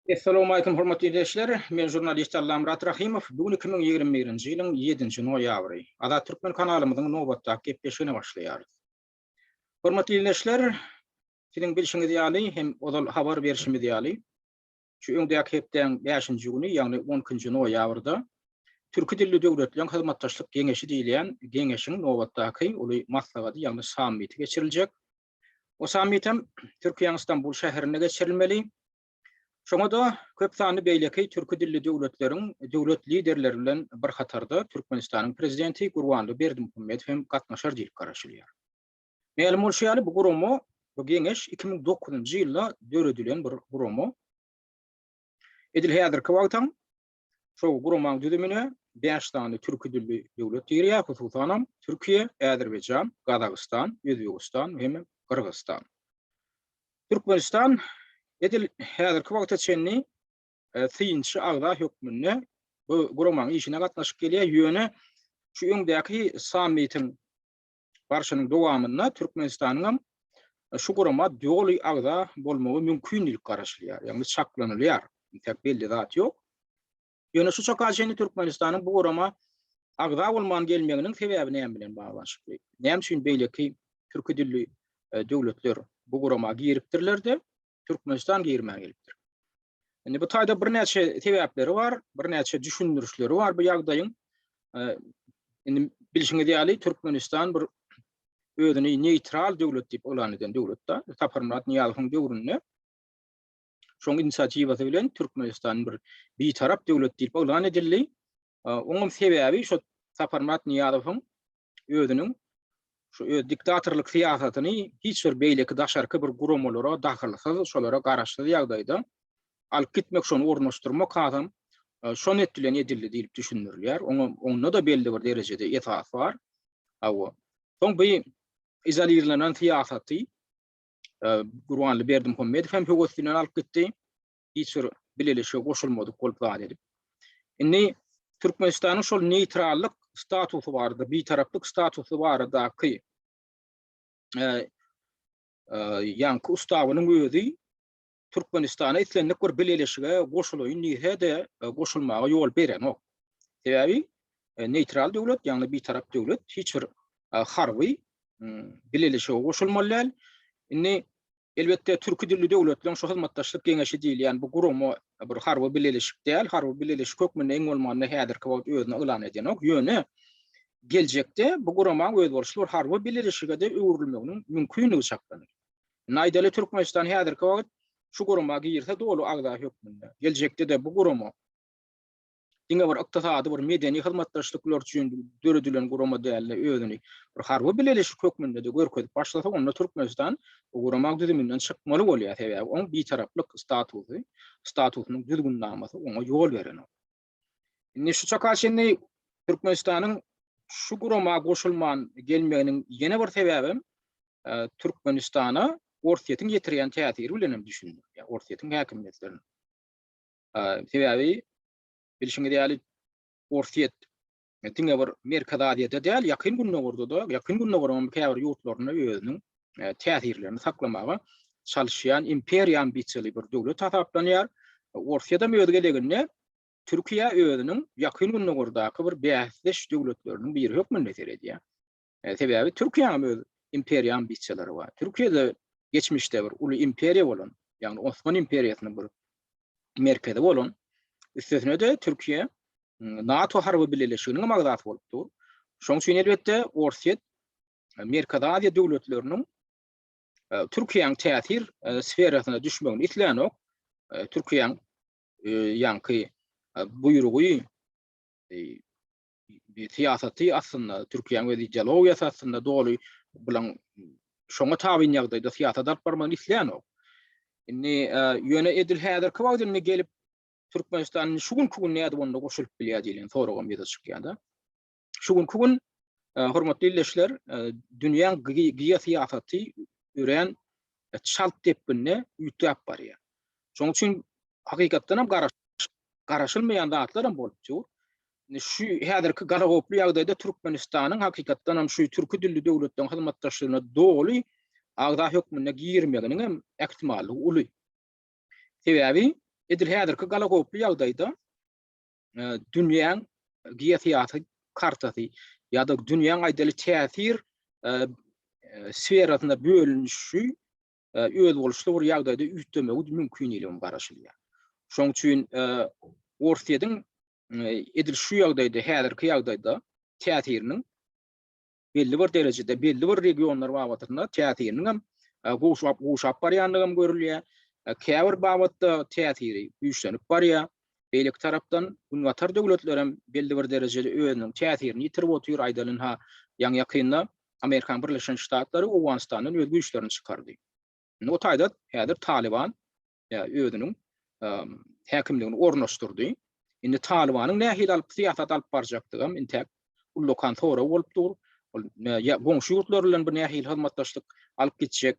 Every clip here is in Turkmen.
Essalawmalikim hormatly ildeşler! Men žurnalist Allamyrat Rahymow. Bu gün 2021-nji ýylyň ýedinji noýabry. Azat Türkmen kanalymyzyň nobatdaky gepleşigine başlaýarys. Hormatly ildeşler, siziň bilşiňiz ýaly hem ozal habar berşimiz ýaly, şu öňdäki hepdäň bäşinji güni, ýagny on ikinji noýabrda Türki dilli döwletleriň hyzmatdaşlyk geňeşi diýilýän geňeşiň nobatdaky uly maslahaty, ýagny sammiti geçiriljek. O sammitem Türkiýäniň Stambul şäherinde geçirilmeli. Şoňa-da köp sanly beýleki türki dilli döwletleriň döwlet liderleri bilen bir hatarda Türkmenistanyň Prezidenti Gurbanguly Berdimuhamedow hem gatnaşar diýlip garaşylýar. Mälim bolşy ýaly, bu gurama, bu geňeş 2009-njy ýylda döredilen bir gurama. Edil häzirki wagtam şo guramaň düzümine bäş sany türki dilli döwlet girýär, hususanam Türkiýe, Azerbaýjan, Gazagystan, Özbegistan hem Gyrgyzystan. Türkmenistan edil häzirki wagta çenli synçy agza hökmünde bu guramaň işine gatnaşyp gelýär, ýöne şu öňdäki sammitiň barşynyň dowamynda Türkmenistanyň hem şu gurama doly agza bolmagy mümkin diýlip garaşylýar, ýagny çaklanylýar. Entek belli zat ýok. Ýöne şu çaka çenli Türkmenistanyň bu gurama agza bolman gelmeginiň sebäbi näme bilen baglanyşykly? Näme üçin beýleki türki dilli döwletler bu gurama giripdirler-de, Türkmenistan girmän gelipdir? Indi bu taýda birnäçe sebäpleri bar, birnäçe düşündirişleri bar bu ýagdaýyň. Indi bilşiňiz ýaly Türkmenistan bir özüni neýtral döwlet diýip yglan eden döwlet-de. Saparmyrat Nyýazowyň döwründe şoň inisiatiwasy bilen Türkmenistan bir bitarap döwlet diýip yglan edildi. Oňam sebäbi şo Saparmyrat Nyýazowyň özüniň şu öz diktatorlyk syýasatyny hiç bir beýleki daşarky bir guramalara dahylsyz, şolara garaşsyz ýagdaýda alyp gitmek, şony ornaşdyrmak hasam şo net bilen edildi diýlip düşündirilýär. Oňa onda-da belli bir derejede esas bar. Hawa. Soň bu izolirlenen syýasaty Gurbanly Berdimuhamedow hem höwes bilen alyp gitdi. Hiç bir bileleşige goşulmadyk bolup zat edip. Indi Türkmenistanyň şol neýtrallyk statusy barada, bitaraplyk statusy baradaky ýaňky ustawynyň özi Türkmenistana islendik bir bileleşige goşulaýyn diýse-de goşulmaga ýol berenok. Sebäbi neýtral döwlet, ýagny bitarap döwlet hiç bir harby bileleşige goşulmaly däl. Indi Elbetde, türki dilli döwletleriň şu hyzmatdaşlyk geňeşi diýilýän bu gurama bir harby bileleşik däl, harby bileleşik hökmünde iň bolmanda häzirki wagt özüni yglan edenok. Ýöne geljekde bu guramaň özboluşly bir harby bileleşige-de öwrülmeginiň mümkinligi çaklanylýar. Indi aýdaly, Türkmenistan häzirki wagt şu gurama girse doly agza hökmünde, geljekde-de bu gurama diňe bir ykdysady bir medeni hyzmatdaşlyklar üçin döredilen gurama däl-de, özüni bir harby bileleşik hökmünde-de görkezip başlasa, onda Türkmenistan bu guramaň düzüminden çykmaly bolýar, sebäbi oň bitaraplyk statusy, statusynyň düzgünnamasy oňa ýol berenok. Indi şu çaka çenli Türkmenistanyň şu gurama goşulman gelmeginiň ýene bir sebäbem Türkmenistana Orsýetiň ýetirýän täsiri bilen hem düşündirilýär, Orsýetiň häkimiýetleriniň. Sebäbi bilşiňiz ýaly Orsýet diňe bir Merkezi Aziýada däl, Ýakyn Gündogarda-da, Ýakyn Gündogaryň käbir ýurtlarynda özüniň täsirlerini saklamaga çalyşýan imperiýa ambisiýaly bir döwlet hasaplanýar. Orsýet hem öz gezeginde Türkiýä özüniň Ýakyn Gündogardaky bir bäsdeş döwletleriniň biri hökmünde seredýär. Sebäbi Türkiýäniň hem öz imperiýa ambisiýalary bar. Türkiýede geçmişde bir uly imperiýa bolan, ýagny Osman imperiýasynyň bir merkezi bolan, üstesine-de Türkiýe NATO harby bileleşiginiň hem agzasy bolup dur. Şonuň üçin elbetde Orsýet Merkezi Aziýa döwletleriniň Türkiýäniň täsir sferasyna düşmegini islänok. Türkiýäniň ýaňky buýrugy syýasaty aslynda Türkiýäniň öz ideologiýasy aslynda doly bilen şoňa tabyn ýagdaýda syýasat alyp barmagyny islänok. Indi ýöne edil häzirki wagt indi gelip Türkmenistan şu günki gün nädip onda goşulyp bilýär diýlen soragam ýüze çykýar-da. Şu günki gün hormatly ildeşler dünýäň geosyýasaty örän çalt depginde üýtgäp barýar. Şonuň üçin hakykatdan hem garaşylmaýan zatlar hem bolup dur. Indi şu häzirki galagoply ýagdaýda Türkmenistanyň hakykatdan hem şu türki dilli döwletleriň hyzmatdaşlygyna doly agza hökmünde girmeginiň hem ähtimallygy uly. Sebäbi. Edil häzirki galagoply ýagdaýda dünýäň geosyýasy kartasy ýa-da dünýäň aýdaly täsir sferasyna bölünişi özboluşly bir ýagdaýda üýtgemegi mümkin diýlip garaşylýar. Şonuň üçin Orsýetiň edil şu ýagdaýda, häzirki ýagdaýda täsiriniň belli bir derejede, belli bir regionlar babatynda täsiriniň hem gowşap, gowşap barýandygy hem görülýär. Käbir babatda täsiri güýçlenip barýar. Beýleki tarapdan Günbatar döwletleri hem belli bir derejede özüniň täsirini ýitirip otyr. Aýdaly, ynha, ýaňy-ýakynda Amerikanyň Birleşen Ştatlary Owganystandan öz güýçlerini çykardy. Indi o taýda häzir Talyban özüniň häkimligini ornaşdyrdy. Indi Talybanyň nähili alyp syýasat alyp barjakdygam intäk ullakan sorag bolup dur. Ol goňşy ýurtlar bilen bir nähili hyzmatdaşlyk alyp gitjek,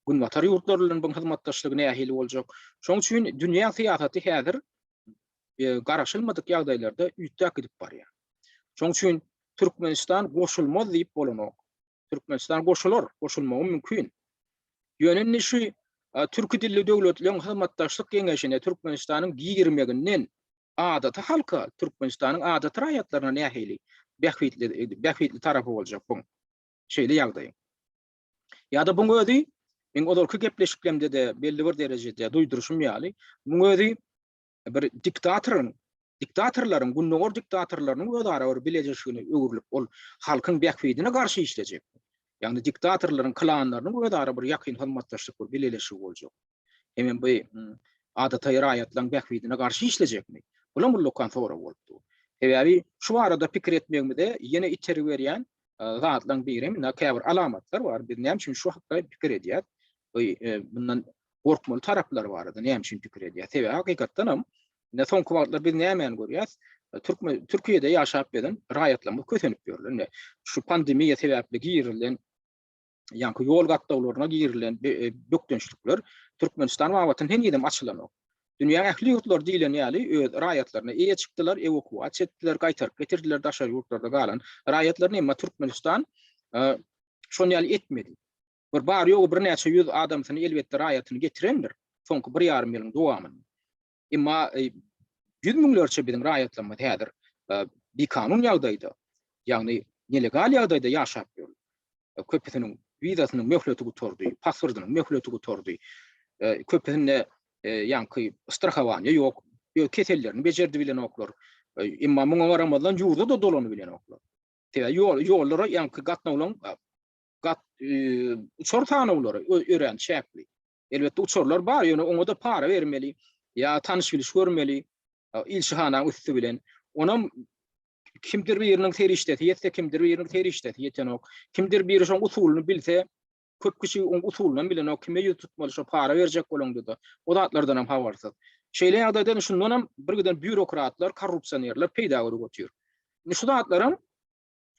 günbatar ýurtlary bilen bu hyzmatdaşlygy nähili boljak. Şonuň üçin dünýä syýasaty häzir garaşylmadyk ýagdaýlarda üýtgäp gidip barýar. Şonuň üçin Türkmenistan goşulmaz diýip bolanok. Türkmenistan goşular, goşulmagy mümkin. Ýöne indi şu türki dilli döwletleriň hyzmatdaşlyk geňeşine Türkmenistanyň girmeginden adaty halka, Türkmenistanyň adaty raýatlaryna nähili bähbitli bähbitli tarapy boljak buň? Şeýle ýagdaýyň. Ýa-da buň özi meň ozalky gepleşiklerimde-de belli bir derejede duýduryşym ýaly, muň özi bir diktatoryň, diktatorlaryň, gündogar diktatorlarynyň özara bir bileleşigine öwrülip, ol halkyň bähbidine garşy işlejek. Ýagny diktatorlaryň klanlarynyň özara bir ýakyn hyzmatdaşlyk bir bileleşigi boljak. Hemem bu adaty raýatlaryň bähbidine garşy işlejekmi? Bulam ullakan sorag bolup dur. Sebäbi şu barada pikir etmegimize ýene itergi berýän zatlaryň biri hem käbir alamatlar bar. Biz näme üçin şu hakda pikir edýäs? Bu bundan gorkmaly taraplary barada näme üçin pikir edýär? Sebäbi hakykatdan hem ine soňky wagtlar biz nämäni görýäs? Türkmen Türkiýede ýaşap gelen raýatlarymyz kösenip ýörler. Ine şu pandemiýa sebäpli girilen ýaňky ýol gatnawlaryna girilen e, bökdençlikler Türkmenistan babatynda henizem açylanok. Dünýäň ähli ýurtlary diýlen ýaly öz raýatlaryna eýe çykdylar, ewakuasiýa etdiler, gaýtaryp getirdiler daşary ýurtlarda galan raýatlaryny, emma Türkmenistan e, şon ýaly etmedi. Bir bary-ýogy birnäçe ýüz adamsyny elbetde raýatyny getirendir soňky bir ýarym ýylyň dowamynda. Emma ýüz müňlerçe biziň raýatlarymyz häzir bikanun ýagdaýda, ýagny nelegal ýagdaýda ýaşap ýörler. Köpüsiniň wizasynyň möhleti gutardy, pasportynyň möhleti gutardy. Köpüsinde ýaňky strahowaniýa ýok, öz kesellerini bejerdibilenoklar. Emma muňa garamazdan ýurda-da dolanybilenoklar. Sebäbi ýollara ýaňky gatnawlaryň gat uçar sanawlary örän çäkli. Elbetde uçarlar bar, ýöne oňa-da para bermeli ýa tanyş-biliş görmeli ilçihanaň üsti bilen. Onam kimdir biriniň serişdesi ýetse, kimdir biriniň serişdesi ýetenok. Kimdir biri şoň usulyny bilse, köp kişi oň usulynam bilenok, kime ýüz tutmaly şo para berjek bolaňda-da, o zatlardan hem habarsyz. Şeýle ýagdaýda şundan hem birgiden býurokratlar, korrupsionerler peýda görüp otyr. Indi şu zatlaram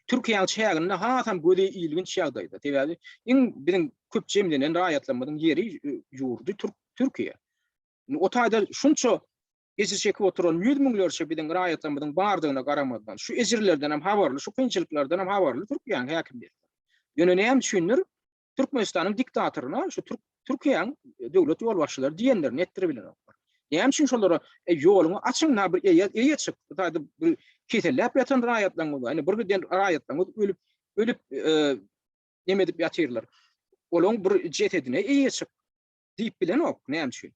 Türkiýäniň çäginde hasam göze ilginç ýagdaýda. Sebäbi iň biziň köp jemlenen raýatlarymyzyň ýeri, ýurdy Türkiýe. Indi o taýda şunça ejir çekip oturan ýüz müňlerçe biziň raýatlarymyzyň bardygyna garamazdan, şu ejirlerden hem habarly, şu kynçylyklardan hem habarly Türkiýäniň häkimiýetleri. Ýöne näme üçindir Türkmenistanyň diktatoryna şu türk Türkiýäniň döwlet ýolbaşçylary diýenlerini etdiribilenoklar. Näme üçin şolara e, ýoluňy açyň, na bir eýe eýe çyk. Bu taýda bir keselläp ýatan raýatlaryňyz bar. Ýani bir giden raýatlaryňyz ölüp ölüp e, neme edip ýatyrlar. Olaň bir jesedine eýe çyk diýip bilenok. Näme üçin?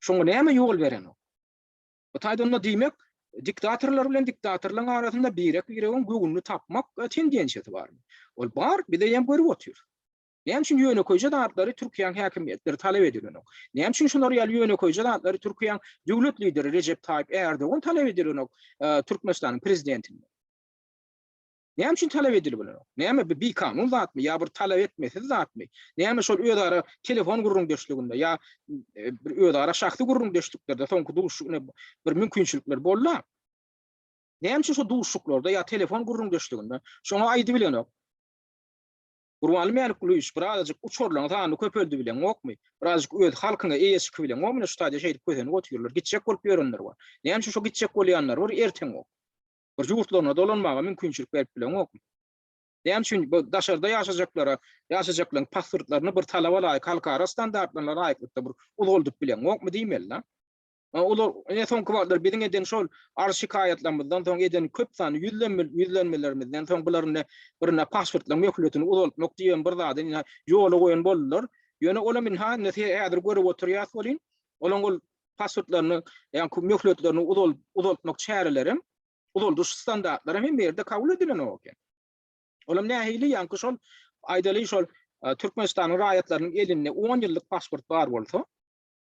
Şoňa näme ýol berenok? Bu taýda onda diýmek, diktatorlar bilen diktatorlaryň arasynda birek-biregiň göwnüni tapmak e, tendensiýasy bar. Ol bar, biz hem görüp otyrys. Näme üçin ýönekeýje zatlary Türkiýäniň häkimiýetleri talap edilenok? Näme üçin şular ýaly ýönekeýje zatlary Türkiýäniň döwlet lideri Rejep Taýyp Ärdogan talap edilenok e, Türkmenistanyň prezidentinden? Näme üçin talap edilip bilenok? Näme bu bikanun zatmy ýa bir talap etmesiz zatmy? Näme şol özara telefon gürrüňdeşliginde ýa e, bir özara şahsy gürrüňdeşliklerde soňky duşuşyk bir mümkinçilikler boldy? Näme üçin şo duşuşyklarda ýa telefon gürrüňdeşliginde şoňa aýdy bilenok? Gurbanly Mälikgulyýewiç birazajyk uçarlaryň sanyny köpeldi bileňokmy? Birazajyk öz halkyňa eýe çyky bileňokmy? Ine şu taýda şeýdip kösenip otyrlar. Gitjek bolup ýörenler bar. Näme üçin şo gitjek bolýanlar bir erteňok? Bir ýurtlaryna dolanmaga mümkinçilik berip bileňokmy? Näme üçin bu daşarda ýaşajaklara, ýaşajaklaryň pasportlaryny bir talaba laýyk, halkara standartlaryna laýyklykda bir uzaldyp bileňokmy diýmeli-dä. Olar ine soňky wagtlar biziň eden şol arz-şikaýatlarymyzdan soň eden köp sanly ýüzlenme ýüzlenmelerimizden soň bular indi birine pasportlaryň möhletini uzaltmak diýen bir zady ine ýola goýan boldular. Ýöne olam indi ha indi häzir görüp oturýas welin, olaň ol pasportlaryny ýa möhletlerini uzal uzaltmak çärelerem, uzaldyş standartlaram hemme ýerde kabul edilenok eken. Olam nähili ýaňky şol aýdaly şol Türkmenistanyň raýatlarynyň elinde 10 ýyllyk pasport bar bolsa,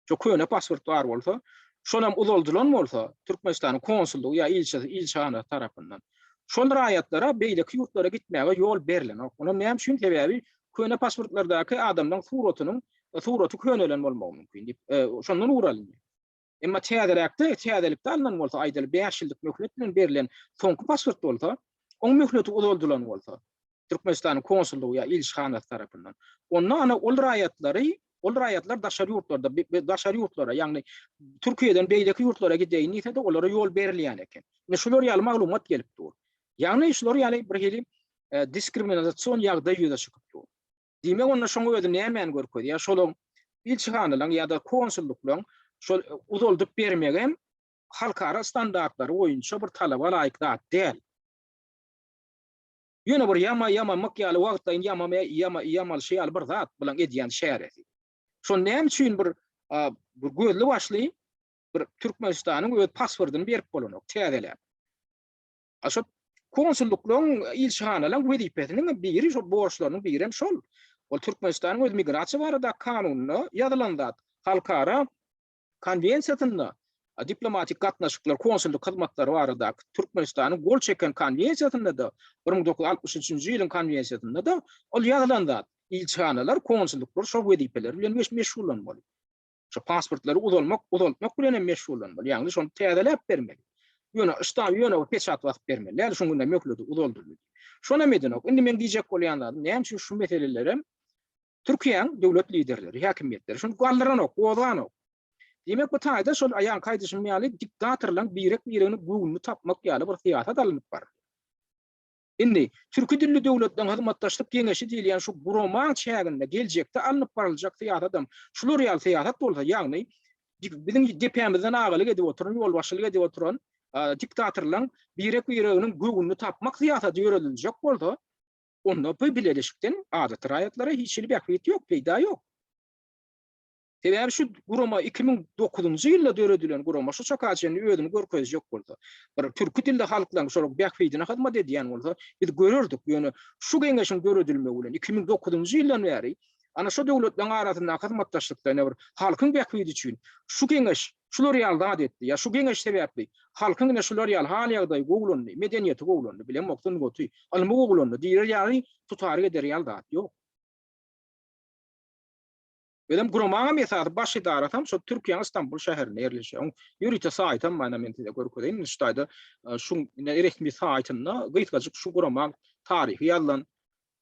Şo köne pasport bar bolsa, şonam uzaldylan bolsa, Türkmenistanyň konsullygy ýa ilçisi, ilçihanasy tarapyndan, şol raýatlara beýleki ýurtlara gitmäge ýol berlenok. Onam näme üçin? Sebäbi köne pasportlardaky adamlaryň suratynyň suraty könelen bolmagy mümkin diýip, şondan ugur alynýar. Emma täzeräkde, täzelikde alnan bolsa, aýdaly 5 ýyllyk möhlet bilen berlen soňky pasport bolsa, oň möhleti uzaldylan bolsa, Türkmenistanyň konsullygy ýa ilçihanasy tarapyndan. Onda ana ol raýatlary, ol raýatlar daşary ýurtlarda, daşary ýurtlara, ýagny Türkiýeden beýleki ýurtlara gideýin diýse-de, olara ýol berilýän eken. Ine şular ýaly maglumat gelip dur. Ýagny şular ýaly bir hili e, diskriminasion ýagdaý ýüze çykyp dur. Diýmek onda şoň özi nämäni görkezýär? Şolaň ilçihanalaryň ýa-da konsullyklaryň şol e, uzaldyp bermegem halkara standartlary boýunça bir talaba laýyk zat däl. Ýöne bir ýama ýamamak ýaly wagtlaýyn ýamama ýama ýamalşy ýaly bir zat bulaň edýän çäresi. Şol näme üçin bir bir gözli başly bir Türkmenistanyň öz pasportyny berip bolanok täzeläp. A şo konsullyklaryň, ilçihanalaryň wezipesiniň biri şo borçlarynyň birem şol. Ol Türkmenistanyň öz migrasiýa barada kanunynda ýazylan zat. Halkara Konwensiýasynda diplomatik gatnaşyklar, konsullyk hyzmatlary baradaky Türkmenistanyň gol çeken Konwensiýasynda-da, 1963-nji ýylyň Konwensiýasynda-da ol ýazylan zat. Ilçihanalar, konsullyklar şol wezipeler bilen meşgullanmaly. Şo pasportlary uzalmak, uzaltmak bilen hem meşgullanmaly. Ýagny şony täzeläp bermeli. Ýöne ştab ýöne bir peçat basyp bermeli däl, şuň günde möhleti uzaldyldy diýip. Şonam edenok. Indi men diýjek bolýan zadym, näme üçin şu meselelerem Türkiýäň döwlet liderleri, häkimiýetleri şuny galdyranok, gozganok. Diýmek bu taýda şol aýanky aýdyşym ýaly diktatorlaryň birek-biregini göwnüni tapmak ýaly bir syýasat alnyp barylýar. Indi Türki dilli döwletleriň hyzmatdaşlyk geňeşi diýilýän şu guramaň çäginde geljekde alnyp baryljak syýasatam şular ýaly syýasat bolsa, ýagny biziň depämizden agalyk edip oturan, ýolbaşçylyk edip oturan diktatorlaryň birek-bireginiň göwnüni tapmak syýasaty ýörediljek bolsa, Onda bu bileleşikden adaty raýatlara hiç hili bähbit ýok, peýda ýok. Sebäbi şu gurama 2009-njy ýylda döredilen gurama şu çaka çenli özüni görkezjek bolsa, bir türki dilli halklaryň şol bähbidine hyzmat edýän bolsa, biz görerdik. Ýöne şu geňeşiň döredilmegi bilen 2009-njy ýyldan bäri ana şu döwletleriň arasyndaky hyzmatdaşlykda ine bir halkyň bähbidi üçin şu geňeş şular ýaly zat etdi ýa şu geňeş sebäpli halkyň ine şular ýaly hal-ýagdaýy gowulandy, medeniýeti gowulandy, bilemok sungaty, ylmy gowulandy diýer ýaly tutaryk eder ýaly zat ýok. Özem guramaňam esasy baş edarasam şol Türkiýäň Istanbul şäherinde ýerleşýär. Oň ýörite saýtam bar, men size görkezeýin. Indi şu taýda e, şu ine resmi saýtynda gysgajyk şu guramaň taryhy ýazylan.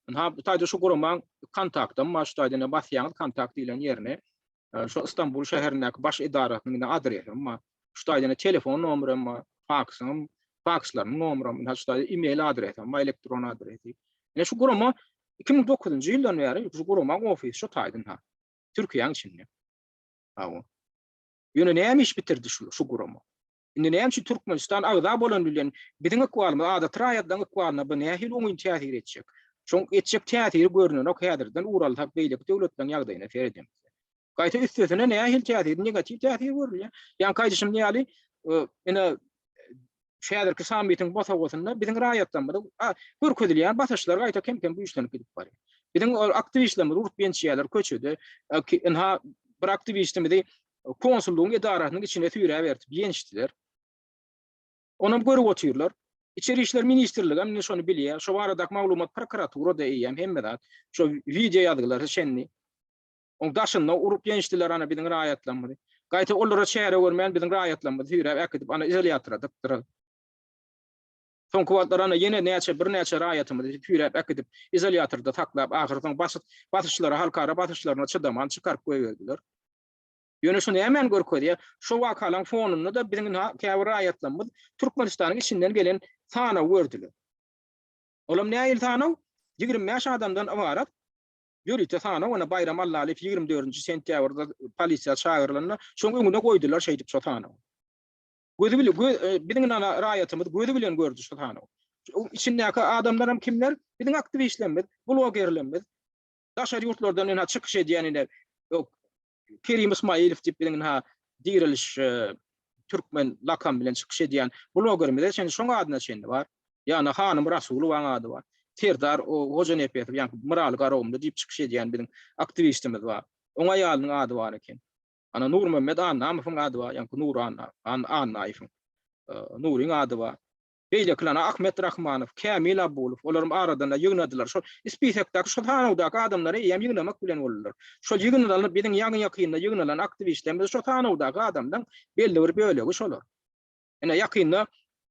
Ynha bu taýda şu guramaň kontaktam bar, şu taýda ine basýaňyz kontakt diýlen ýerine. Şu Istanbul şäherindäki baş edarasynyň ine adresem bar. Şu taýda ine telefon nomerem bar, faksyň, fakslarynyň nomerem, ine şu taýda e-mail adresem bar, elektron adresi. Ine şu gurama 2009-njy ýyldan bäri şu guramaň ofisi şu taýda ynha. Türkiýäň içinde. Hawa. Ýöne näme iş bitirdi şu şu gurama? Indi näme üçin Türkmenistan agza bolan bilen biziň ykbalymyz, adaty raýatlaryň ykbalyna bu nähili oňyn täsir etjek? Şoň etjek täsiri görnenok häzirden ugur alsak beýleki döwletleriň ýagdaýyna seredemizde. Gaýta üstesine nähili täsir, negatiw täsir görülýär. Ýaňky aýdyşym ýaly, ine şu häzirki sammitiň bosagasynda biziň raýatlarymyza görkezilýän basyşlar gaýta kem-kem güýçlenip gidip barýar. Biziň aktiwistlerimizi urup ýençýärler köçede. Ynha bir aktiwistimizi konsullygyň edarasynyň içine süýräp ertip ýençdiler. Onam görüp otyrlar. İçeri işler ministrligi hem şony bilýär. Şo baradaky maglumat prokuraturada eýýäm hemme zat. Şo wideo ýazgylary çenli. Oň daşynda urup ýençdiler ana biziň raýatlarymyzy. Gaýta olara çäre görmän biziň raýatlarymyzy süýräp äkidip ana izolýatora dykdyrar. Soňky wagtlar ana ýene näçe birnäçe raýatymyzy süýräp äkidip izolýatorda saklap ahyry soň basyşlara halkara basyşlaryna çydaman çykaryp goýberdiler. Ýöne şu nämäni görkezýär? Şu wakalaryň fonunda-da biziň käbir raýatlarymyz Türkmenistanyň içinden gelen sanawy gördüler. Olam nähili sanaw? 25 adamdan ybarat. Ýörite sanaw ine Baýram Allalyýew 24-nji sentýabrda polisiýa çagyrylanda şoň öňüne goýdular şeýdip şo sanawy. Gözi bilen gö, e, biziň ynana raýatymyz gözi bilen gördi şu sanawy. Içindäki adamlar hem kimler? Biziň aktiwistlerimiz, blogerlerimiz, daşary ýurtlardan ina çykyş edýän ine Kerim Ismailow diýip biziň ina diriliş e, türkmen lakam bilen çykyş edýän blogerimize çenli şoň adyna çenli bar. Ýa-da Hanym Rasulowaň ady bar. Serdar Hojanepesow, ýa Myraly Garagumly diýip çykyş edýän biziň aktiwistimiz bar. Oň aýalynyň ady bar eken. Ana Nurmämmet Annamowyň ady bar, ýaňky Nury Anna, Annaýewiň. Nuryň ady bar. Beýlekiler Ahmet Rahmanow, Kämil Abulow, olaram aradan ýygnadylar. Şol spisekdäki, şol sanawdaky adamlary eýýäm ýygnamak bilen boldular. Şol ýygnalan, biziň ýaňy-ýakynda ýygnalan aktiwistlerimiz şol sanawdaky adamlaryň belli bir bölegi şolar. Ine ýakynda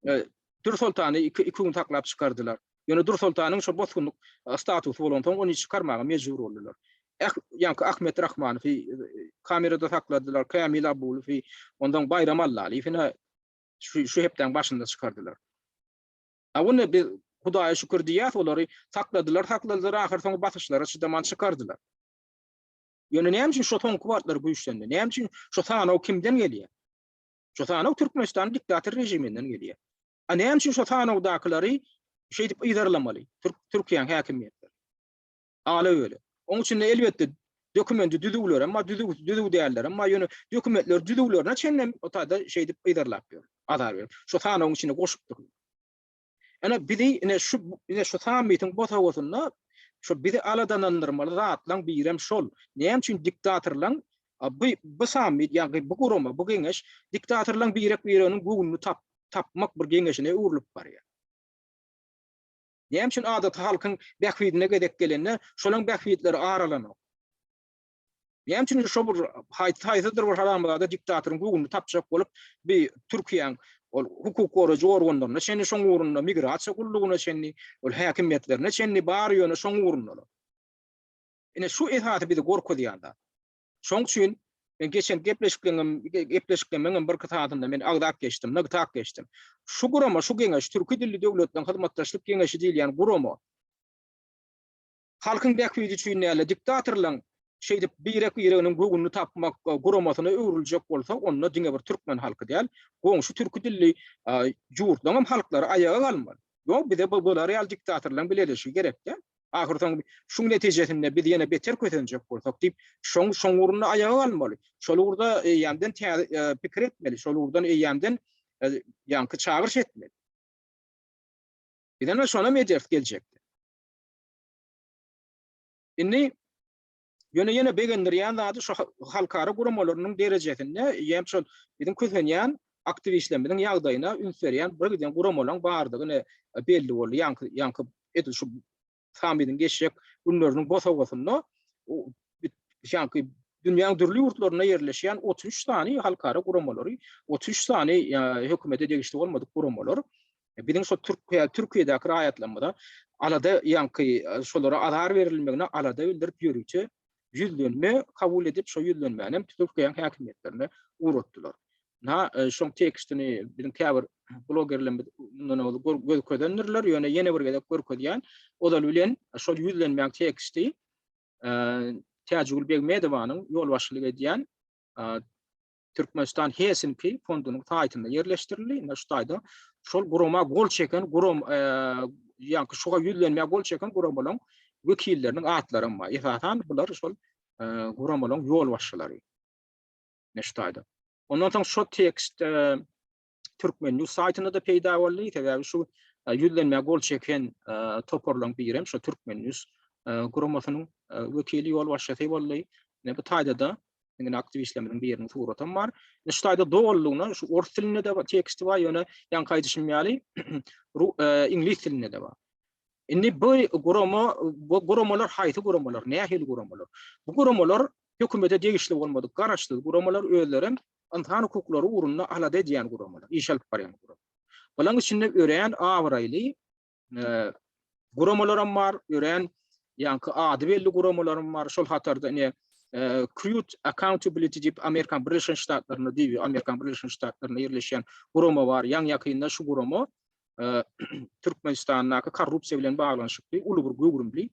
e, Dürsoltany iki, iki gün saklap çykardylar. Ýöne Dürsoltanyň şo bosgunlyk e, statusy bolansoň ony çykarmaga mejbur boldular. Eh, ýaňky Ahmet Rahmanowy e, kamerada sakladylar, Kamil Abulowy, ondan Baýram Allalyýewi ine şu, şu hepdäň başynda çykardylar. A ony biz Hudaýa şükür diýýäs, olary sakladylar, sakladylar, ahyr soňy basyşlara çydaman çykardylar. Ýöne näme üçin şo soňky wagtlar güýçlendi? Näme üçin şo sanaw kimden gelýär? Şu sanaw Türkmenistanyň diktator režiminden gelýär. A näme üçin şu sanawdakylary şeýdip yzarlamaly Türk Türkiýäniň häkimiýetleri? Ala öle. Oň içinde elbetde dokumenti düzüwler hem bar, düzüw düzüw däller hem bar. Ýöne dokumentler düzüwlerine çenli o taýda şeýdip yzarlap ýör. Azar berip. Şu sanawyň içine goşup durlar. Ene bizi ine şu ine şu sammitiň bosagasynda şu bizi aladanandyrmaly zatlaň birem şol. Näme üçin diktatorlaň bu bu sammit ýagny bu gurama bu geňeş diktatorlaň birek bireginiň göwnüni tap tapmak bir geňeşine öwrülip barýar. Näme üçin adaty halkyň bähbidine gezek gelende şolaň bähbitleri aralanok. Näme üçin şo bir haýsydyr bir haramzada diktatoryň göwnüni tapjak bolup bi Türkiýäň ol hukuk goraýjy organlaryna çenli şoň ugrunda migrasiýa gullugyna çenli ol häkimiýetlerine çenli bary ýöne şoň ugrundalar. Ine şu esasy bizi gorkuzýan zat. Şoň üçin men geçen gepleşiklerim gepleşiklerimiň bir kytasynda men agzap geçdim, nygtap geçdim. Şu gurama, şu geňeş Türki dilli döwletleriň hyzmatdaşlyk geňeşi diýilýän gurama Halkyň bähbidi üçin däl-de, diktatorlaryň şeýdip birek-bireginiň göwnüni tapmak guramasyna öwrüljek bolsa, onda diňe bir türkmen halky däl, goňşy türki dilli ýurtlaryň hem halklary aýaga galmaly. Ýok, bize bu bular ýaly diktatorlaryň bileleşigi gerek däl. Ahyrsoňy şuň netijesinde biz ýene beter kösenjek bolsak diýip, şoň şoň ugrunda aýaga galmaly. Şol ugurda eýýämden täze pikir etmeli, şol ugurdan eýýämden ýaňky çagyryş etmeli. Biz ene şonam ederis geljekde. Indi ýöne ýene begendirýän zady şu halkara guramalarynyň derejesinde ýem şol biziň kösenýän aktiwistlerimiziň ýagdaýyna üns berýän bir giden guramalaryň bardygy belli boldy. Ýaňky ýaňky edil şu sammitiň geçjek günleriniň bosagasynda ýaňky dünýäniň dürli ýurtlarynda ýerleşýän 33 sany halkara guramalary, 33 sany hökümete degişli bolmadyk guramalar Biziň şo Türkiýe, Türkiýedäki raýatlarymyza alada ýaňky şolara azar berilmegine alada bildirip ýörite ýüzlenme kabul edip, şo ýüzlenmäni hem Türkiýäniň häkimiýetlerine ugratdylar. Na, şoň tekstini biziň käbir blogerlerimiz mundan ozal görkezendirler, ýöne ýene bir gezek görkezýän. Ozal bilen şol ýüzlenmäň teksti Täjigül Begmedowanyň ýolbaşçylyk edýän Türkmenistan Helsinki fondunyň saýtynda ýerleşdirildi. Ine şu taýda şol gurama gol çeken guram e, ýaňky şuga ýüzlenmä gol çeken guramalaryň wekilleriniň atlary bar. Esasan bular şol e, guramalaryň ýolbaşçylary. Ine şu taýda. Ondan soň şu tekst e, Türkmen News saýtynda-da peýda boldy. Sebäbi şu e, ýüzlenmä gol çeken e, toparlaryň biri hem şu Türkmen News e, guramasynyň wekili ýolbaşçysy boldy. Ine bu taýda-da ine aktiwistlerimiziň biriniň suratam bar. Ine şu taýda dolulygyna şu ors dilinde-de teksti bar, ýöne ýaňky aýdyşym ýaly iňlis dilinde-de bar. Indi bu gurama, bu guramalar haýsy guramalar, nähili guramalar? Bu guramalar hökümete degişli bolmadyk garaşsyz guramalar özlerem ynsan hukuklary ugrunda alada edýän guramalar, iş alyp barýan guramalar. Bularyň içinde örän abraýly e, guramalaram bar, örän ýaňky ady belli guramalaram bar. Şol hatarda ine e, Crude Accountability diýip Amerikan Birleşen Ştatlarynda diýip Amerikan Birleşen Ştatlarynda ýerleşýän gurama bar. Ýaň ýakynda şu gurama e, Türkmenistandaky korrupsiýa bilen baglanyşykly uly bir göwrümli.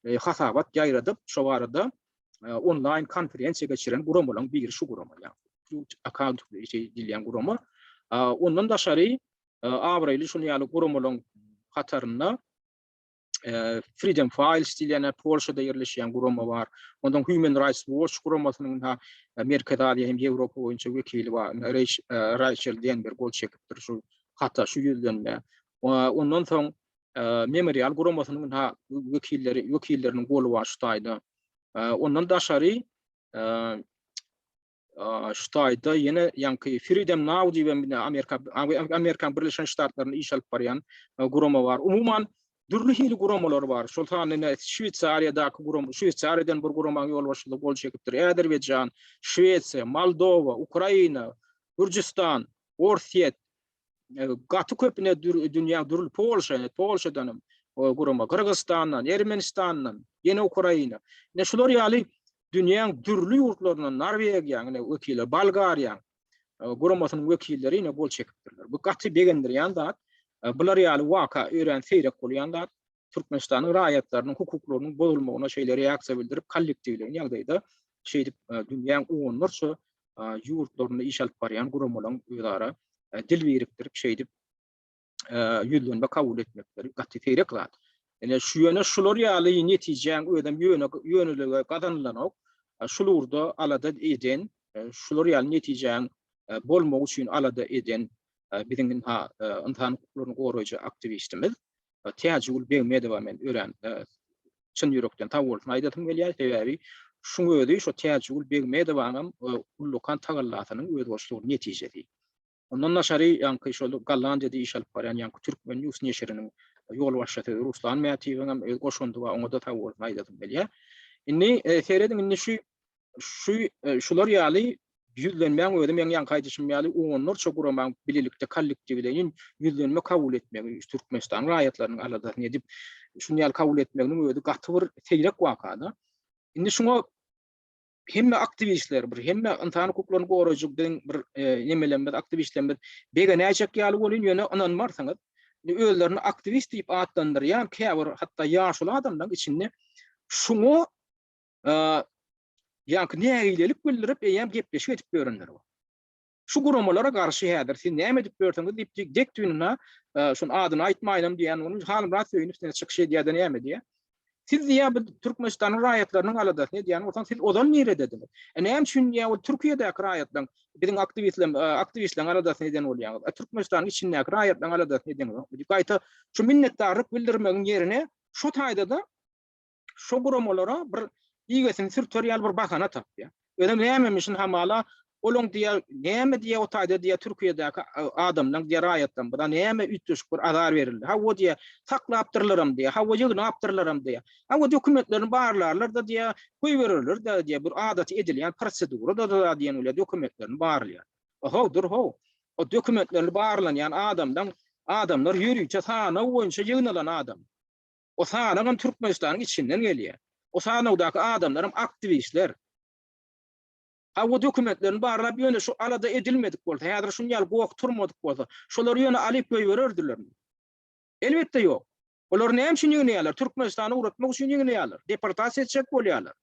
hasabat ýaýradyp, şo barada onlaýn konferensiýa geçiren guramalaryň biri şu gurama, ýagny Accountability diýilýän gurama. Ondan daşary abraýly şuny ýaly guramalaryň hatarynda Freedom Files diýilýän Polşada ýerleşýän gurama bar. Ondan Human Rights Watch guramasynyň ha Merkezi Aziýa hem Ýewropa boýunça wekili bar. Rachel Denber gol çekipdir şu hata, şu ýüzlenmä. Ondan soň Memorial guramasynyň ha wekilleri, wekilleriniň goly bar şu taýda. Ondan daşary şu taýda ýene ýaňky Freedom Now diýip hem Amerika Amerikan Birleşen Ştatlarynda iş alyp barýan gurama bar. Umuman dürli hili guramalar bar. Şol sanda ine Şweýsariýadaky gurama, Şweýsariýadan bir guramanyň ýolbaşçysy gol çekipdir. Azerbaýjan, Şwesiýa, Moldowa, Ukraina, Gürjüstan, Orsýet, gaty köp ine dünýäň dürli Polşa, ine Polşadan hem gurama, Gyrgyzystandan, Ermenistandan, ýene Ukraina. Ine şular ýaly dünýäň dürli ýurtlaryndan Norwegiýaň ine wekili, Bolgariýaň guramasynyň wekilleri ine gol çekipdirler. Bu gaty begendirýän zat. Bular ýaly waka örän seýrek bolýan zat. Türkmenistanyň raýatlarynyň hukuklarynyň bozulmagyna şeýle reaksiýa bildirip, kollektiwleýin ýagdaýda şeýdip dünýäň onlarça ýurtlarynda iş alyp barýan guramalaryň özara dil birikdirip şeýdip ýüzlenme kabul etmekleri gaty seýrek zat. Ine şu ýöne şular ýaly netijäň özem ýöne ýönelige gazanylanok. Şul ugurda alada eden, şular ýaly netijäň bolmagy üçin alada eden biziň ynha ynsan hukuklaryny goraýjy aktiwistimiz Täjigül Begmedowa men örän çyn ýürekden sag bolsun aýdasym gelýär. Sebäbi şuň özi şo Täjigül Begmedowanyň ullakan tagallasynyň özboluşly bir netijesi. Ondan daşary ýaňky şol Gollandiýada iş alyp barýan ýaňky Türkmen News neşiriniň ýolbaşçysy Ruslan Mätiýewiň hem öz goşandy bar, oňa-da sag bolsun aýdasym gelýär. Indi serediň indi şu şu şular ýaly ýüzlenmäň özi meň ýaňky aýdyşym ýaly onlarça guramaň bilelikde kollektiwleýin ýüzlenme kabul etmegi Türkmenistanyň raýatlarynyň aladasyny edip şuny ýaly kabul etmeginiň özi gaty bir seýrek waka-da. Indi şuňa hemme aktiwistler bir hemme ynsan hukuklaryny goraýjy biziň bir nemelerimiz aktiwistlerimiz begenäýjek ýaly bolýan ýöne ynanmarsyňyz özlerini aktiwist diýip atlandyrýan käbir hatda ýaşuly adamlaryň içinde şuňa ýaňky nägilelik bildirip eýýäm gepleşik edip ýörenler bar. Şu guramalara garşy häzir siz näme edip ýörsüňiz diýip dek düýnüne şuny adyny aýtmaýynam diýen ony Halmyrat Söýünow diýen çykyş edýär-de näme diýýär. Siz diýýär bu Türkmenistanyň raýatlarynyň aladasyny edýän bolsaň siz ozal niredediňiz? E näme üçin diýýär ol Türkiýedäki raýatlaryň biziň aktiwistleň aktiwistleriň aladasyny eden bolýaňyz? E Türkmenistanyň içindäki raýatlaryň aladasyny edeňizok. Gaýta şu minnetdarlyk bildirmegiň ýerine şu taýda-da şo guramalara bir igesini sürter ýaly bir bahana tapýar. Özem nämemişin hamala olaň diýýär, näme diýýär o taýda diýýär Türkiýedäki adamlaň diýýär raýatlaň buna näme üýtgeşik bir azar berildi. Hawa diýýär, saklapdyrlaram diýýär, hawa ýygnapdyrlaram diýýär. Hawa dokumentlerini barlarlar-da diýýär, goýbererler-de diýýär, bir adaty edilýän prosedura-da diýen bolýar, dokumentlerini barlaýar. Ohow, dur how. O dokumentlerini barlanýan adamlaň adamlar ýörite sanaw boýunça ýygnalan adam. O sanagam Türkmenistanyň içinden gelýär. O sanawdaky adamlaram aktiwistler. Hawa dokumentlerini barlap ýöne şu alada edilmedik bolsa, häzir şuny ýaly goh turmadyk bolsa, şolary ýöne alyp goýbererdilermi? Elbetde ýok. Olary näme üçin ýygnaýarlar? Türkmenistana ugratmak üçin ýygnaýarlar. Deportasiýa etjek bolýarlar.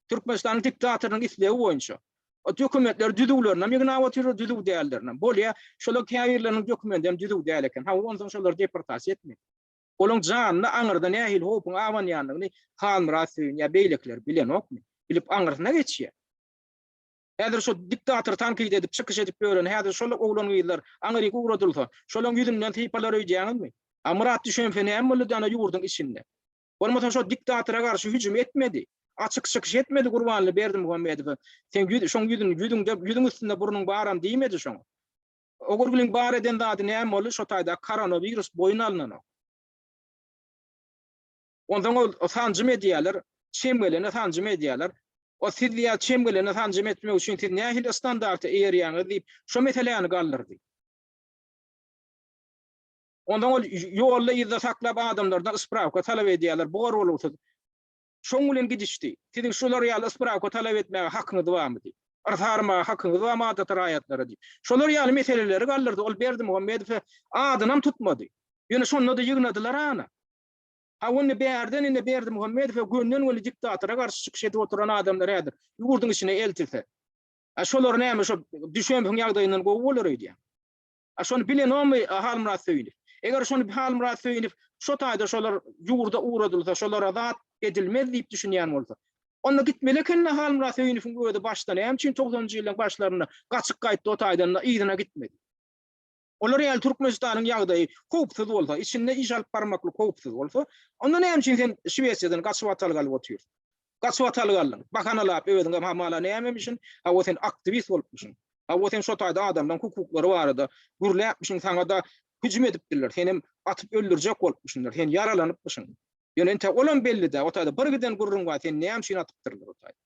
Türkmenistanyň diktatorynyň islegi boýunça. O dokumentleri düzüwlerini hem ýygnap otyrlar, düzüw dällerini. Bolýar, şolaryň käbirleriniň dokumenti hem düzüw däl eken. Hawa, onsoň şolary deportasiýa etmeli. Olaň janyna aňyrda nähili howpuň abanýandygyny Halmyrat Söýün ýa beýlekiler bilenokmy? Bilip aňyrsyna geçýär. Häzir şo diktatory tankyt edip çykyş edip ýören häzir şol oglan-gyzlar aňyryk ugradylsa, şolaň ýüzünden sypalar öýdýäňizmi? A Myrat düşense näme boldy dana ýurduň içinde? Bolmasa şo diktatora garşy hüjüm etmedi. Açyk çykyş etmedi Gurbanly Berdimuhamedowa. Sen ýüz şoň ýüzüni ýüzüňde ýüzüň üstünde burnuň baram diýmedi şoňa. Ogurgüliň bar eden zady näme boldy şo taýda koronawirus boýun alynanok. Onsoň ol sanjym edýärler, çem gelene sanjym edýärler. O siz diýýär çem gelene sanjym etmek üçin siz nähili standarta eýerýäňiz diýip şo meseläni galdyrdy. Onsoň ol ýolda yzda saklap adamlardan sprawka talap edýärler bor bolgusyz. Şoň bilen gidişdi. Siziň şular ýaly sprawka talap etmäge hakyňyz barmy diýip. Yrsarmaga hakyňyz barmy adaty raýatlara diýip. Şolar ýaly meseleleri galdyrdy. Ol Berdimuhamedowy adynam tutmady. Ýöne şonda-da ýygnadylar ana. Ha onda bärden indi Berdimuhamedowa gönden-göni diktatora garşy çykyş edip oturan adamlar häzir ýurduň içine eltilse. A şolar näme şo düşemsiň ýagdaýyndan gowy bolar öýdýäň? A şony bilenokmy Halmyrat Söýünow? Eger şony Halmyrat Söýünow şo taýda şolar ýurda ugradylsa, şolara zat edilmez diýip düşünýän bolsa, onda gitmeli eken-dä Halmyrat Söýünowyň özi başda näme üçin togsanynjy ýyllaryň başlarynda gaçyp gaýtdy o taýdan-da yzyna gitmedi? Olar ýaly Türkmenistanyň ýagdaýy howpsuz bolsa, içinde iş alyp barmaklyk howpsuz bolsa, onda näme üçin sen Şwesiýadan gaçybatalga alyp otyrsyň? Gaçybatalga aldyň, bahanalap özüňe hamala nämemişin, hawa sen aktiwist bolupmyşyň. Hawa sen şo taýda adamlaryň hukuklary barada gürläpmişiň, saňa-da hüjüm edipdirler, senem atyp öldürjek bolupmyşynlar, sen ýaralanypmyşyň. Ýöne entek olam belli däl, o taýda bir giden gürrüň bar, seni näme üçin atypdyrlar o taýda?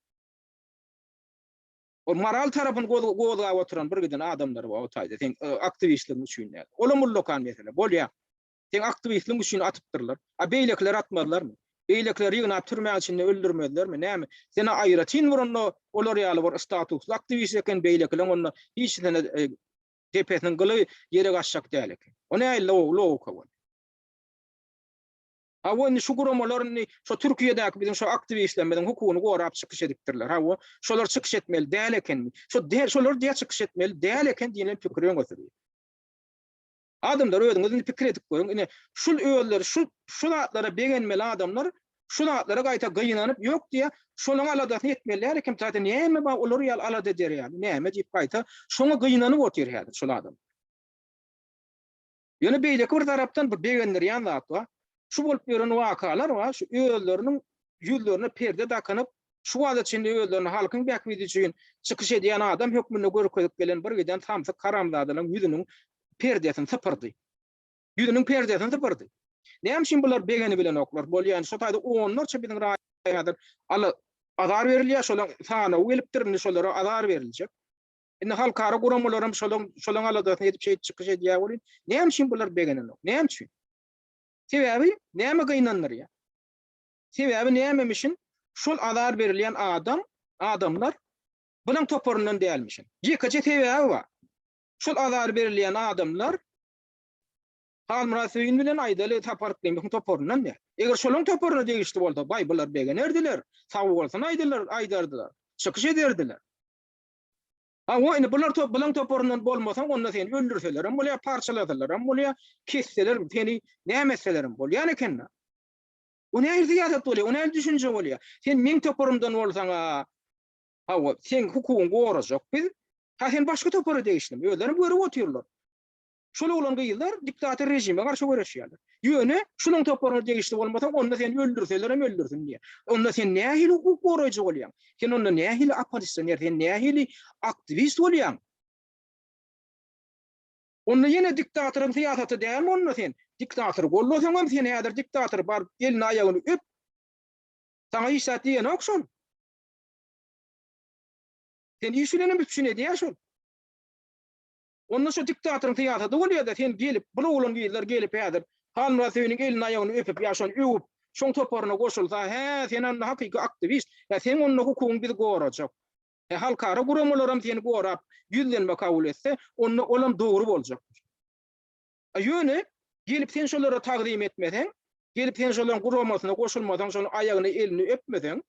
Ol moral tarapyny gozgap oturan bir giden adamlar bar o taýda, seň aktiwistligiň üçin däl. Olam ullakan mesele, bolýar. Seň aktiwistligiň üçin atypdyrlar. A beýlekileri atmazlarmy? Beýlekileri ýygnap türmäň içinde öldürmezlermi? Näme? Sen aýratyn bir onda olar ýaly bir statusly aktiwist eken, beýlekileň onda hiçisine depesiniň gyly ýere gaçjak däl eken. O nähili logika bolýar? Hawa indi şu guramalar indi şo Türkiýedäki biziň şo aktiwistlerimiziň hukugyny gorap çykyş edipdirler. Hawa, şolar çykyş etmeli däl ekenmi? Şo şolar diýä çykyş etmeli däl eken diýlen pikiri öňe sürýär. Adamlar özüňiz indi pikir edip görüň. Ine şul özleri şu şu zatlara begenmeli adamlar şu zatlara gaýta gynanyp ýok diýä şolaň aladasyny etmeli däl eken. Zaten näme bar olar ýaly alada eder ýaly näme diýip gaýta şoňa gynanyp otyr häzir şol adam. Ýöne beýleki bir tarapdan bir begendirýän zat bar. Şu bolup ýören wakalar bar, şu özleriniň ýüzlerine perde dakynyp, şu wagta çenli özlerini halkyň bähbidi üçin çykyş edýän adam hökmünde görkezip gelen bir giden samsyk haramzadalaryň ýüzüniň perdesini sypyrdy. Ýüzüniň perdesini sypyrdy. Näme üçin bular begenibilenoklar? Bolýan şo taýda onlarça biziň raýatlar ala azar berilýär, şolaryň sanawy gelipdir, indi şolara azar beriljek. Indi halkara guramalaram şolaň şolaň aladasyny edip şeýdip çykyş edýär welin, näme üçin bular begenenok? Näme üçin? Sebäbi näme gynandyrýar? Sebäbi nämemişin? Şol azar berilýän adam, adamlar bulaň toparyndan dälmişin. Ýekeje sebäbi bar. Şol azar berilýän adamlar Halmyrat Söýün bilen Aýdaly Sapar Yklymowyň toparyndan däl. Eger şolaň toparyna degişli bolsa, baý bular begenerdiler, sag bolsun aýdylar, aýdardylar, çykyş ederdiler. Hawa, indi bular top, bulaň toparyndan bolmasaň, onda seni öldürselerem bolýar, parçalasalaram bolýar, kesseler, seni näme etselerem bolýan eken-dä. O nähili syýasat bolýar, o nähili düşünje bolýar? Sen meň toparymdan bolsaň-a, hawa, seň hukugyňy gorajak biz. Ha sen başga topara degişlimi? Özlerem görüp otyrlar. Şol oglan-gyzlar diktator režime garşy göreşýärler. Ýöne şunuň toparyna degişli bolmasaň, onda seni öldürselerem öldürsin diýýär. Onda sen nähili hukuk goraýjy bolýaň? Sen onda nähili oppozisioner, sen nähili aktiwist bolýaň? Onda ýene diktatoryň syýasaty dälmi onda sen? Diktatory gollasaňam sen häzir diktatory baryp elini aýagyny öp. Saňa hiç zat diýenok şol. Seni iş bilenem üpjün edýär şol. Onda şo diktatoryň syýasaty bolýada sen gelip bul oglan gyzlar gelip häzir Halmyrat Söýüniň elini aýagyny öpüp ýa şony öwüp şoň toparyna goşulsa hä sen onda hakyky aktiwist hä seň onda hukugyň biz gorajak hä halkara guramalaram seni gorap ýüzlenme kabul etse onda olam dogry boljak. A ýöne gelip sen şolara tagzym etmeseň gelip sen şolaň guramasyna goşulmasaň şonuň aýagyny elini öpmeseň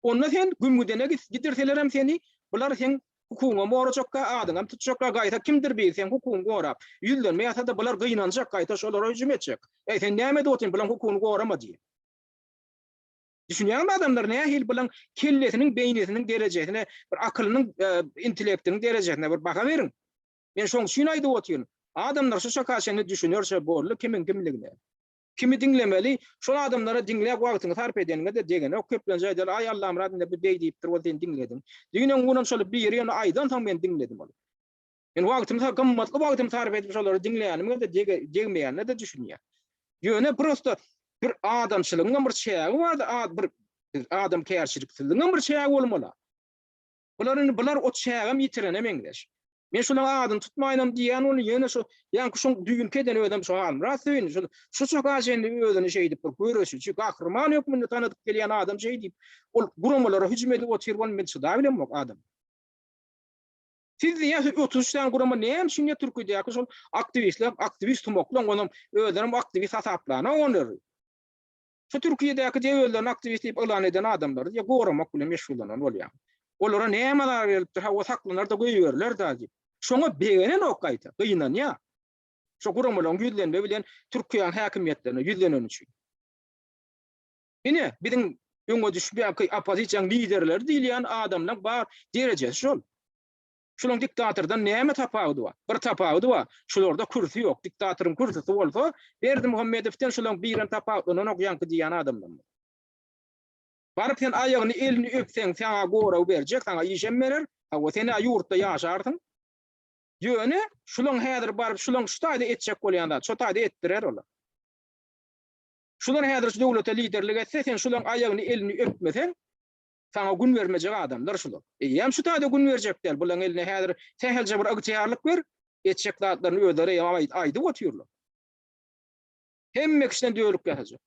Onda sen gümgüdene gidirselerem seni, bular seň hukugyňam gorajakka, adyňam tutjakka, gaýta kimdir biri seň hukugyňy gorap, ýüzlenme ýazsa-da bular gynanjak, gaýta şolara hüjüm etjek. Eý, sen näme edip otyryn, bulaň hukugyny gorama diýip. Düşünýäňmi adamlar nähili bulaň kellesiniň, beýnisiniň derejesine, bir akylynyň, intellektiniň derejesine bir baha beriň. Men şoň üçin aýdyp otyryn. Adamlar şu çaka çenli düşünerse boldy kimiň kimligine. Kimi diňlemeli, şol adamlara diňläp wagtyňy sarp edeniňe-de degenok, köplenç aýdarlar, aý Allamyrat indi bu beý diýipdir, ol seni diňlediň. Düýn öňňunam şol biri ýöne aýdansoň men diňledim ony. Men wagtymy gymmatly wagtymy sarp edip şolary diňlänime-de degmeýänine-de düşünýän. Ýöne prosta bir adamçylygyňam bir çägi bardy, bir adamkärçiliksizligiňem bir çägi bolmaly. Bular indi bular o çägem ýitirene meňzeş. Men şolaň adyny tutmaýynam diýýän ony ýöne şu ýaňky şoň düýnki eden özem şu Halmyrat Söýün şu şu çaka çenli özüni şeýdip bir göreşiji gahryman hökmünde tanadyp gelýän adam şeý diýip ol guramalara hüjüm edip otyr ony men çydabilemok adam. Siz diýýän 33 sany gurama näme üçin ýa Türkiýedäki şol aktiwistler aktiwist tumaklaň onam özlerem aktiwist hasaplanok onlary. Şu Türkiýedäki diýip özlerini aktiwist diýip yglan eden adamlary diýip goramak bilen meşgullanan bolýaň. Olara näme azar berlipdir, hawa saklanar-da goýberiler-da diýip. Şoňa begenenok gaýta, gynanýar. Şo guramalaryň ýüzlenme bilen Türkiýäniň häkimiýetlerine ýüzleneni üçin. Ine, biziň öňe düşüp ýa-ki oppozisiýanyň liderleri diýilýän adamlaryň bar derejesi şol. Şularyň diktatordan näme tapawudy bar? Bir tapawudy bar, şularda kürsi ýok. Diktatoryň kürsüsi bolsa, Berdimuhamedowden şularyň birem tapawutlananok ýaňky diýýän adamdan. Baryp sen aýagyny, elini öpseň, saňa gorag berjek, saňa işem berer. Hawa, sen-ä ýurtda ýaşarsyň. Ýöne, şulaň häzir baryp, şulaň şu taýda etjek bolýan zat, şo taýda etdirer olar. Şular häzir şu döwlete liderlik etse, sen şulaň aýagyny, elini öpmeseň, saňa gün bermejek adamlar şular. Eýýäm şu taýda gün berjek däl. Bulaň eline häzir sähelçe bir ygtyýarlyk ber, etjek zatlaryny özleri eýýäm aýdyp otyrlar. Hemme kişiden dönük ýasajak.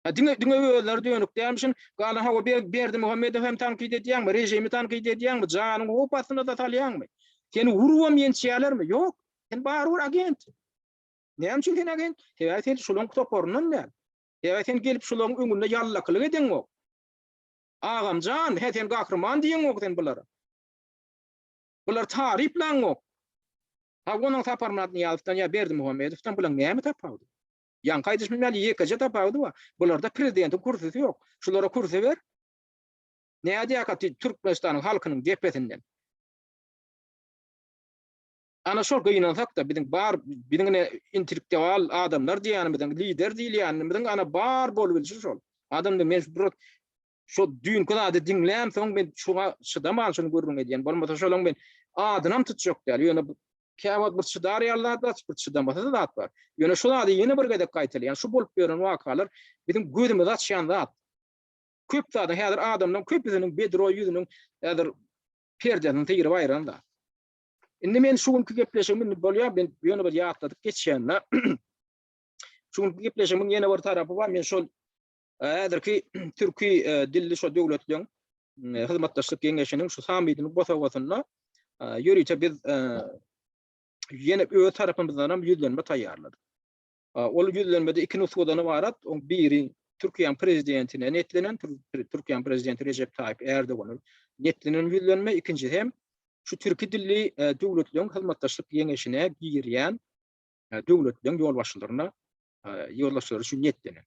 Ha diňe diňe özleri dönük dälmişin, galan hawa Berdimuhamedow hem tankyt edýäňmi, režimi tankyt edýäňmi, janyňy howp astyna-da salýaňmy? Seni urubam ýençýärlermi? Ýok. Sen barybir agent. Näme üçin sen agent? Sebäbi sen şularyň toparyndan däl. Sebäbi sen gelip şularyň öňünde ýallakylyk edeňok. Agamjan, he sen gahryman diýeňok sen bulara. Bular taryplaňok. Ha onuň Saparmyrat Nyýazowdan ýa Berdimuhamedowdan bulaň näme tapawudy? Ýaňky aýdyşym ýaly ýekeje tapawudy bar. Bularda prezidentiň kürsüsi ýok. Şulara kürsi ber. Nädýärka Türkmenistanyň halkynyň depesinden? Ana şol gynansak-da biziň bar biziň ine intellektual adamlar diýýänimiziň, lider diýilýänimiziň ana bar bolubilşi şol. Adamda men bir şo düýnki zady diňlämsoň men şuňa çydaman şuny gürrüň edýän. Bolmasa şolaň men adynam tutjak däl. Ýöne käwagt bir çydar ýaly zat bar, bir çydamasyz zat bar. Ýöne şu zady ýene bir gezek gaýtalaýan. Şu bolup ýören wakalar biziň gözümizi açýan zat. Köp zadyň häzir adamlaryň köpüsiniň bedroý ýüzüniň häzir perdesini syryp aýran zat. Indi men şu günki gepleşigim indi bolýar, men ýöne bir ýatladyp geçýän-de. Şu günki gepleşigimiň ýene bir tarapy bar. Men şol e, häzirki türki e, dilli şo döwletleriň e, hyzmatdaşlyk geňeşiniň şu sammitiniň bosagasynda ýörite biz ýene öz tarapymyzdan hem ýüzlenme taýýarladyk. Ol ýüzlenmede iki nusgadan ybarat. Oň biri Türkiýäniň prezidentine niýetlenen, Türkiýäniň prezidenti Rejep Taýyp Erdogana niýetlenen ýüzlenme, ikinjisi hem şu türki dilli e, döwletleriň hyzmatdaşlyk geňeşine girýän e, döwletleriň ýolbaşçylaryna e, ýolbaşçylary üçin niýetlenen.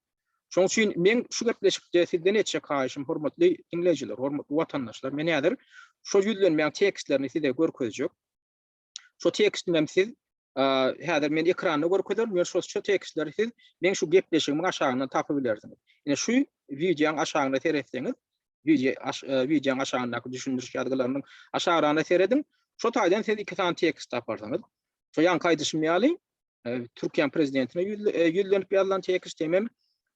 Şonuň üçin men şu gepleşikde sizden etjek haýyşym, hormatly diňleýjiler, hormatly watandaşlar, men häzir şol ýüzlenmäň tekstlerini size görkezjek. Şo tekstini hem siz häzir men ekranda görkezerin, ýöne şo şo tekstleri siz meň şu gepleşigimiň aşagyndan tapyp bilersiňiz. Ine şu wideoň aşagyna seretseňiz, wideo wideoň aşagyndaky düşündiriş ýazgylarynyň aşagyna serediň. Şo taýdan siz iki sany tekst taparsyňyz. Şo ýaňky aýdyşym ýaly, Türkiýäniň prezidentine ýüzlenip ýazylan tekst hemem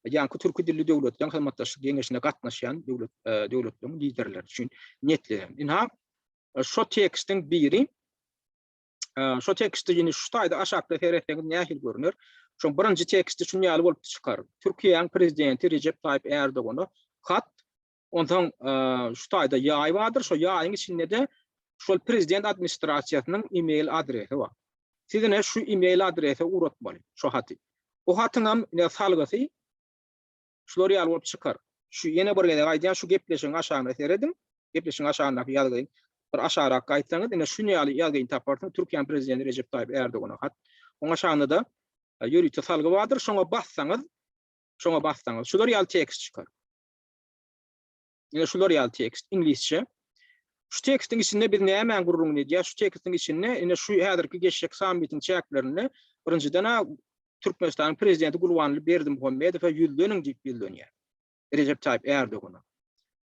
ýaňky türki dilli döwletleriň hyzmatdaşlyk geňeşine gatnaşýan döwlet döwletleriň liderleri üçin niýetlenen. Ynha, Şo tekstiň biri şo teksti ýene şu taýda aşakda seretseňiz nähili görner. Şoň birinji teksti şuň ýaly bolup çykar. Türkiýäniň prezidenti Rejep Taýyp Erdogana hat, onsoň şu taýda ýaý bardyr, şo ýaýyň içinde-de şol prezident administrasiýasynyň e-mail adresi bar. Siz ine şu e-mail adrese ugratmaly şo haty. O hatyňam ine salgysy Şular ýaly bolup çykar. Şu ýene bir gezek aýdýan, şu gepleşigiň aşagyna serediň. Gepleşigiň aşagyndaky ýazgyny bir aşagrak gaýtsaňyz, ine şuny ýaly ýazgyny taparsyňyz. Türkiýäniň prezidenti Rejep Taýyp Erdogana hat. Oň aşagynda-da e, ýörite salgy bardyr. Şoňa bassaňyz, şoňa bassaňyz, şular ýaly tekst çykar. Ine şular ýaly tekst iňlisçe. Şu tekstiň içinde biz nämäň gürrüňini edýäs? Şu tekstiň içinde ine şu häzirki geçjek sammitiň çäklerinde birinjiden-ä Türkmenistanyň prezidenti Gurbanguly Berdimuhamedowa ýüzleniň diýip ýüzlenýär. Rejep Taýyp Erdogana.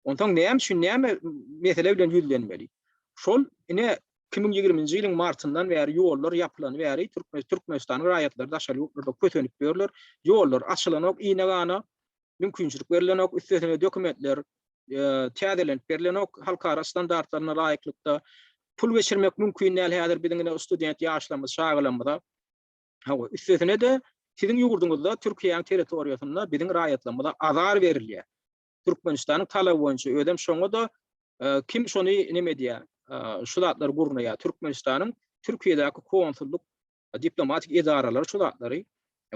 Onsoň näme üçin näme mesele bilen ýüzlenmeli? Şol ine 2020-nji ýylyň martyndan bäri ýollar ýapylany bäri Türkmen Türkmenistanyň raýatlary daşary ýurtlarda kösenip ýörler. Ýollar açylanok ine-gana. Mümkinçilik berilenok, üstesine dokumentler täzelenip berilenok halkara standartlaryna laýyklykda. Pul geçirmek mümkin däl häzir biziň ine student ýaşlarymyz, çagalarymyza. Hawa, üstesine-de siziň ýurduňyzda, Türkiýäniň territoriýasynda biziň raýatlarymyza azar berilýär. Türkmenistanyň talaby boýunça özem şoňa-da kim şony neme edýär, şu zatlary gurnaýar. Türkmenistanyň Türkiýedäki konsullyk diplomatik edaralary şu zatlary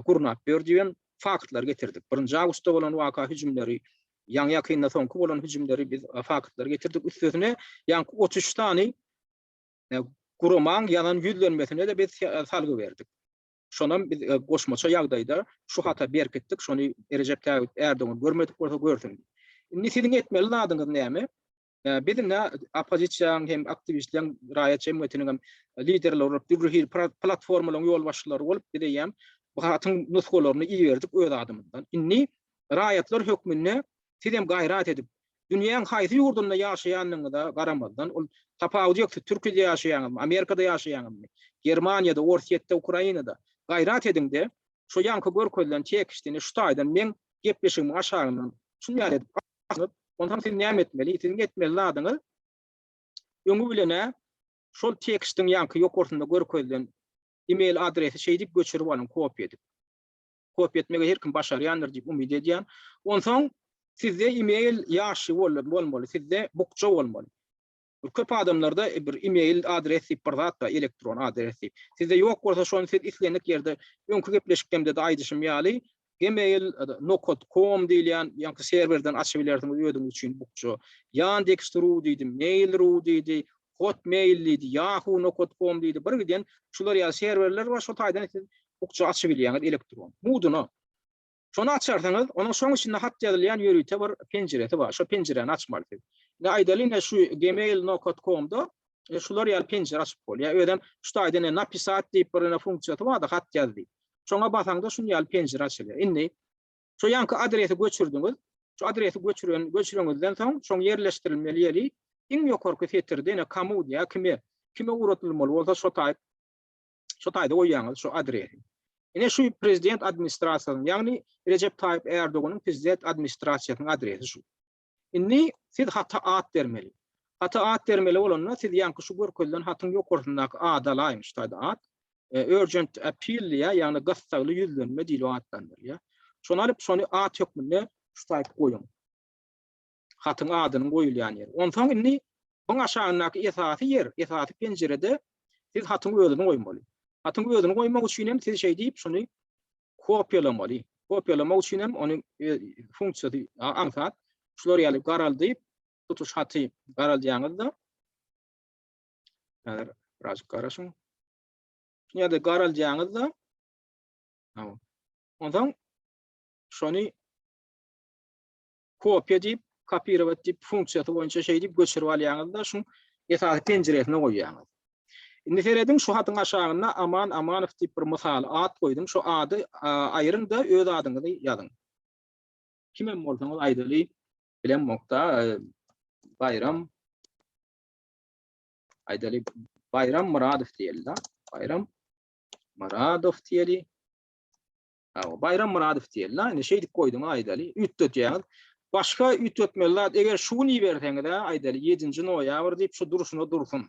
gurnap ýör diýen. faktlar getirdik. Birinji awgustda bolan waka hüjümleri, ýaňy-ýakynda soňky bolan hüjümleri biz faktlar getirdik. Üstesine ýaňky 33 sany guramaň ýazan ýüzlenmesine-de biz salgy berdik. Şonam biz goşmaça ýagdaýda şu hata berkitdik. Şony Rejep Taýyp Ärdogan görmedik bolsa görsün. Indi siziň etmeli zadyňyz näme? Biz indi oppozisiýanyň hem aktiwistleriň, raýat jemgyýetiniň hem liderleri bolup, dürli hili platformalaryň ýolbaşçylary bolup, biz eýýäm bu hatyň nusgalaryny iberdik öz adymyzdan. Indi raýatlar hökmünde siz hem gaýrat edip, dünýäň haýsy ýurdunda ýaşaýanyňyza garamazdan, ol tapawudy ýok, siz Türkiýede ýaşaýaňyzmy, Amerikada ýaşaýaňyzmy, Germaniýada, Orsýetde, Ukrainada, gaýrat ediň-de, şu ýaňky görkezilen tekstini şu taýdan meň gepleşigimiň aşagyndan şuny ýaly edip alyp, onsoň siz näme etmeli? Siziň etmeli zadyňyz öňi bilen-ä şol tekstiň ýaňky ýokarsynda görkezilen e-mail adresi şeýdip göçürip alyň, kopiýa edip. Kopiýa etmegi her kim başarýandyr diýip umyt edýän. Onsoň sizde e-mail ýaşy bolmaly, sizde bukja bolmaly. Köp adamlarda bir e-mail adres diýip bir zat bar, elektron adres diýip. Sizde ýok bolsa şony siz islendik ýerde öňki gepleşiklemde-de aýdyşym ýaly gmail nokat com diýilýän ýaňky serwerden açyp bilersiňiz özüňiz üçin bukja. Yandex ru diýdi, mail ru diýdi, hotmail diýdi, yahoo nokat com diýdi. Bir giden şular ýaly serwerler bar, şo taýdan siz bukja açyp bilýäňiz elektron. Muduna. Şony açarsyňyz, onuň şoň içinde hat ýazylýan ýörite bir penjiresi bar. Şo penjiräni açmaly siz. Indi aýdaly ine şu gmail nokat com-da e, şular ýaly penjire açyp bolýar. Özem şu taýda ine napisat diýip bir ine funksiýasy bar-da, hat ýaz diýip. Şoňa basaňda şuny ýaly penjire açylýar. Indi şu ýaňky adresi göçürdiňiz. Şu adresi göçüren, göçüreňizden soň şoň ýerleşdirilmeli ýeri iň ýokarky setirde ine komu diýýär, kime, kime ugratylmaly bolsa şo taý Şu taýda goýýaňyz şu adresi. Ine şu prezident administrasiýasynyň, ýagny Rejep Taýyp Ärdoganyň prezident administrasiýasynyň adresi şu. Indi siz hata at bermeli. Hata at bermeli bolanda siz ýaňky şu görkezilen hatyň ýokarsyndaky ady alaýyň şu taýda at. E, urgent appeal diýýär, ýagny gyssagly ýüzlenme diýlip atlandyrylýar. Şony alyp, şony at hökmünde şu taýda goýuň. Hatyň adynyň goýulýan ýeri. Onsoň indi buň aşagyndaky esasy ýer, esasy penjirede siz hatyň özüni goýmaly. Hatyň özüni goýmak üçin hem siz şeý diýip şuny kopiýalamaly. Kopiýalamak üçin hem onuň e, funksiýasy aňsat. Şular ýaly garaldyp, tutuş haty garaldýaňyz-da. Häzir birazjyk garaşyň. Şuny ýa-da garaldýaňyz-da. Onsoň şony Kopiýa diýip, kopirowat diýip funksiýasy boýunça şeý diýip göçürip alýaňyz-da, şuň esasy penjiresine goýýaňyz. Indi serediň, şu hatyň aşagynda Aman Amanow diýip bir mysaly at goýdum. Şu ady aýryň-da, öz adyňyzy ýazyň. Kimem bolsaňyz aýdaly, bilemok-da, Baýram aýdaly Baýram Myradow diýeli-da. Baýram Myradow diýeli. Hawa, Baýram Myradow diýeli-la, indi şeýdip goýduň aýdaly, üýtgetýäňiz. Başga üýtgetmeli zat, eger şu gün iberseňiz-ä, aýdaly, ýedinji noýabr diýip, şu durşuna dursun.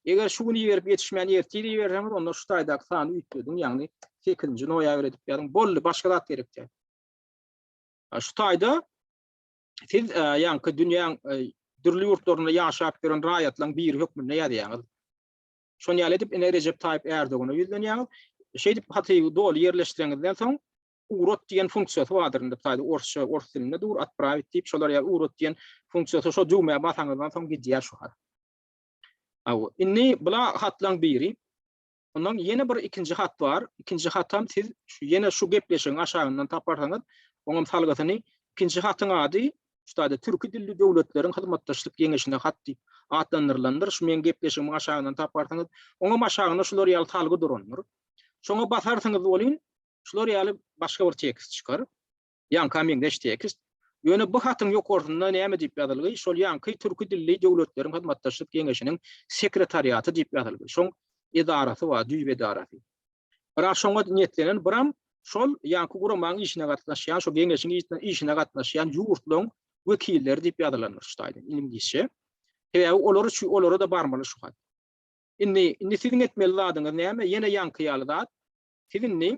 Eger şu gün iberip ýetişmän ertir iberseňiz, onda şu taýdaky sany üýtgediň, ýagny sekizinji noýabr edip ýazyň. Boldy, başga zat gerek däl. Şu taýda siz e, ýaňky dünýäň e, dürli ýurtlarynda ýaşap ýören raýatlaryň biri hökmünde ýazýaňyz. Şony ýaly edip ine Rejep Taýyp Ärdogana ýüzlenýäňiz. Şeýdip haty doly ýerleşdireňizden soň ugrat diýen funksiýasy bardyr indi taýda orsça ors dilinde dur otpravit diýip şolar ýaly ugrat diýen funksiýasy şo düwmä basaňyzdan soň gidýär şu hat. Aw, indi bula hatlaň biri. Ondan ýene bir ikinji hat bar. Ikinji hatam siz şu ýene şu gepleşigiň aşagyndan taparsaňyz, oňam salgysyny ikinji hatyň ady Şu taýda Türki dilli döwletleriň hyzmatdaşlyk geňeşine hat diýip atlandyrylandyr. Şu meň gepleşigimiň aşagyndan taparsyňyz. Oňam aşagynda şular ýaly salgy durandyr. Şoňa basarsyňyz welin, şular ýaly başga bir tekst çykar. Ýaňka meňzeş tekst. Ýöne bu hatyň ýokarsynda näme diýip ýazylgy? Şol ýaňky Türki dilli döwletleriň hyzmatdaşlyk geňeşiniň sekretariaty diýip ýazylgy. Şoň edarasy bar, düýp edarasy. Biraz şoňa niýetlenen biram şol ýaňky guramaň işine gatnaşýan, şo geňeşiň işine gatnaşýan ýurtlaryň wekilleri diýip ýazylandyr şu taýdan iňlisçe. Sebäbi olar üçin olara-da barmaly şu hat. Indi indi siziň etmeli zadyňyz näme? Ýene ýaňky ýaly zat. Siz indi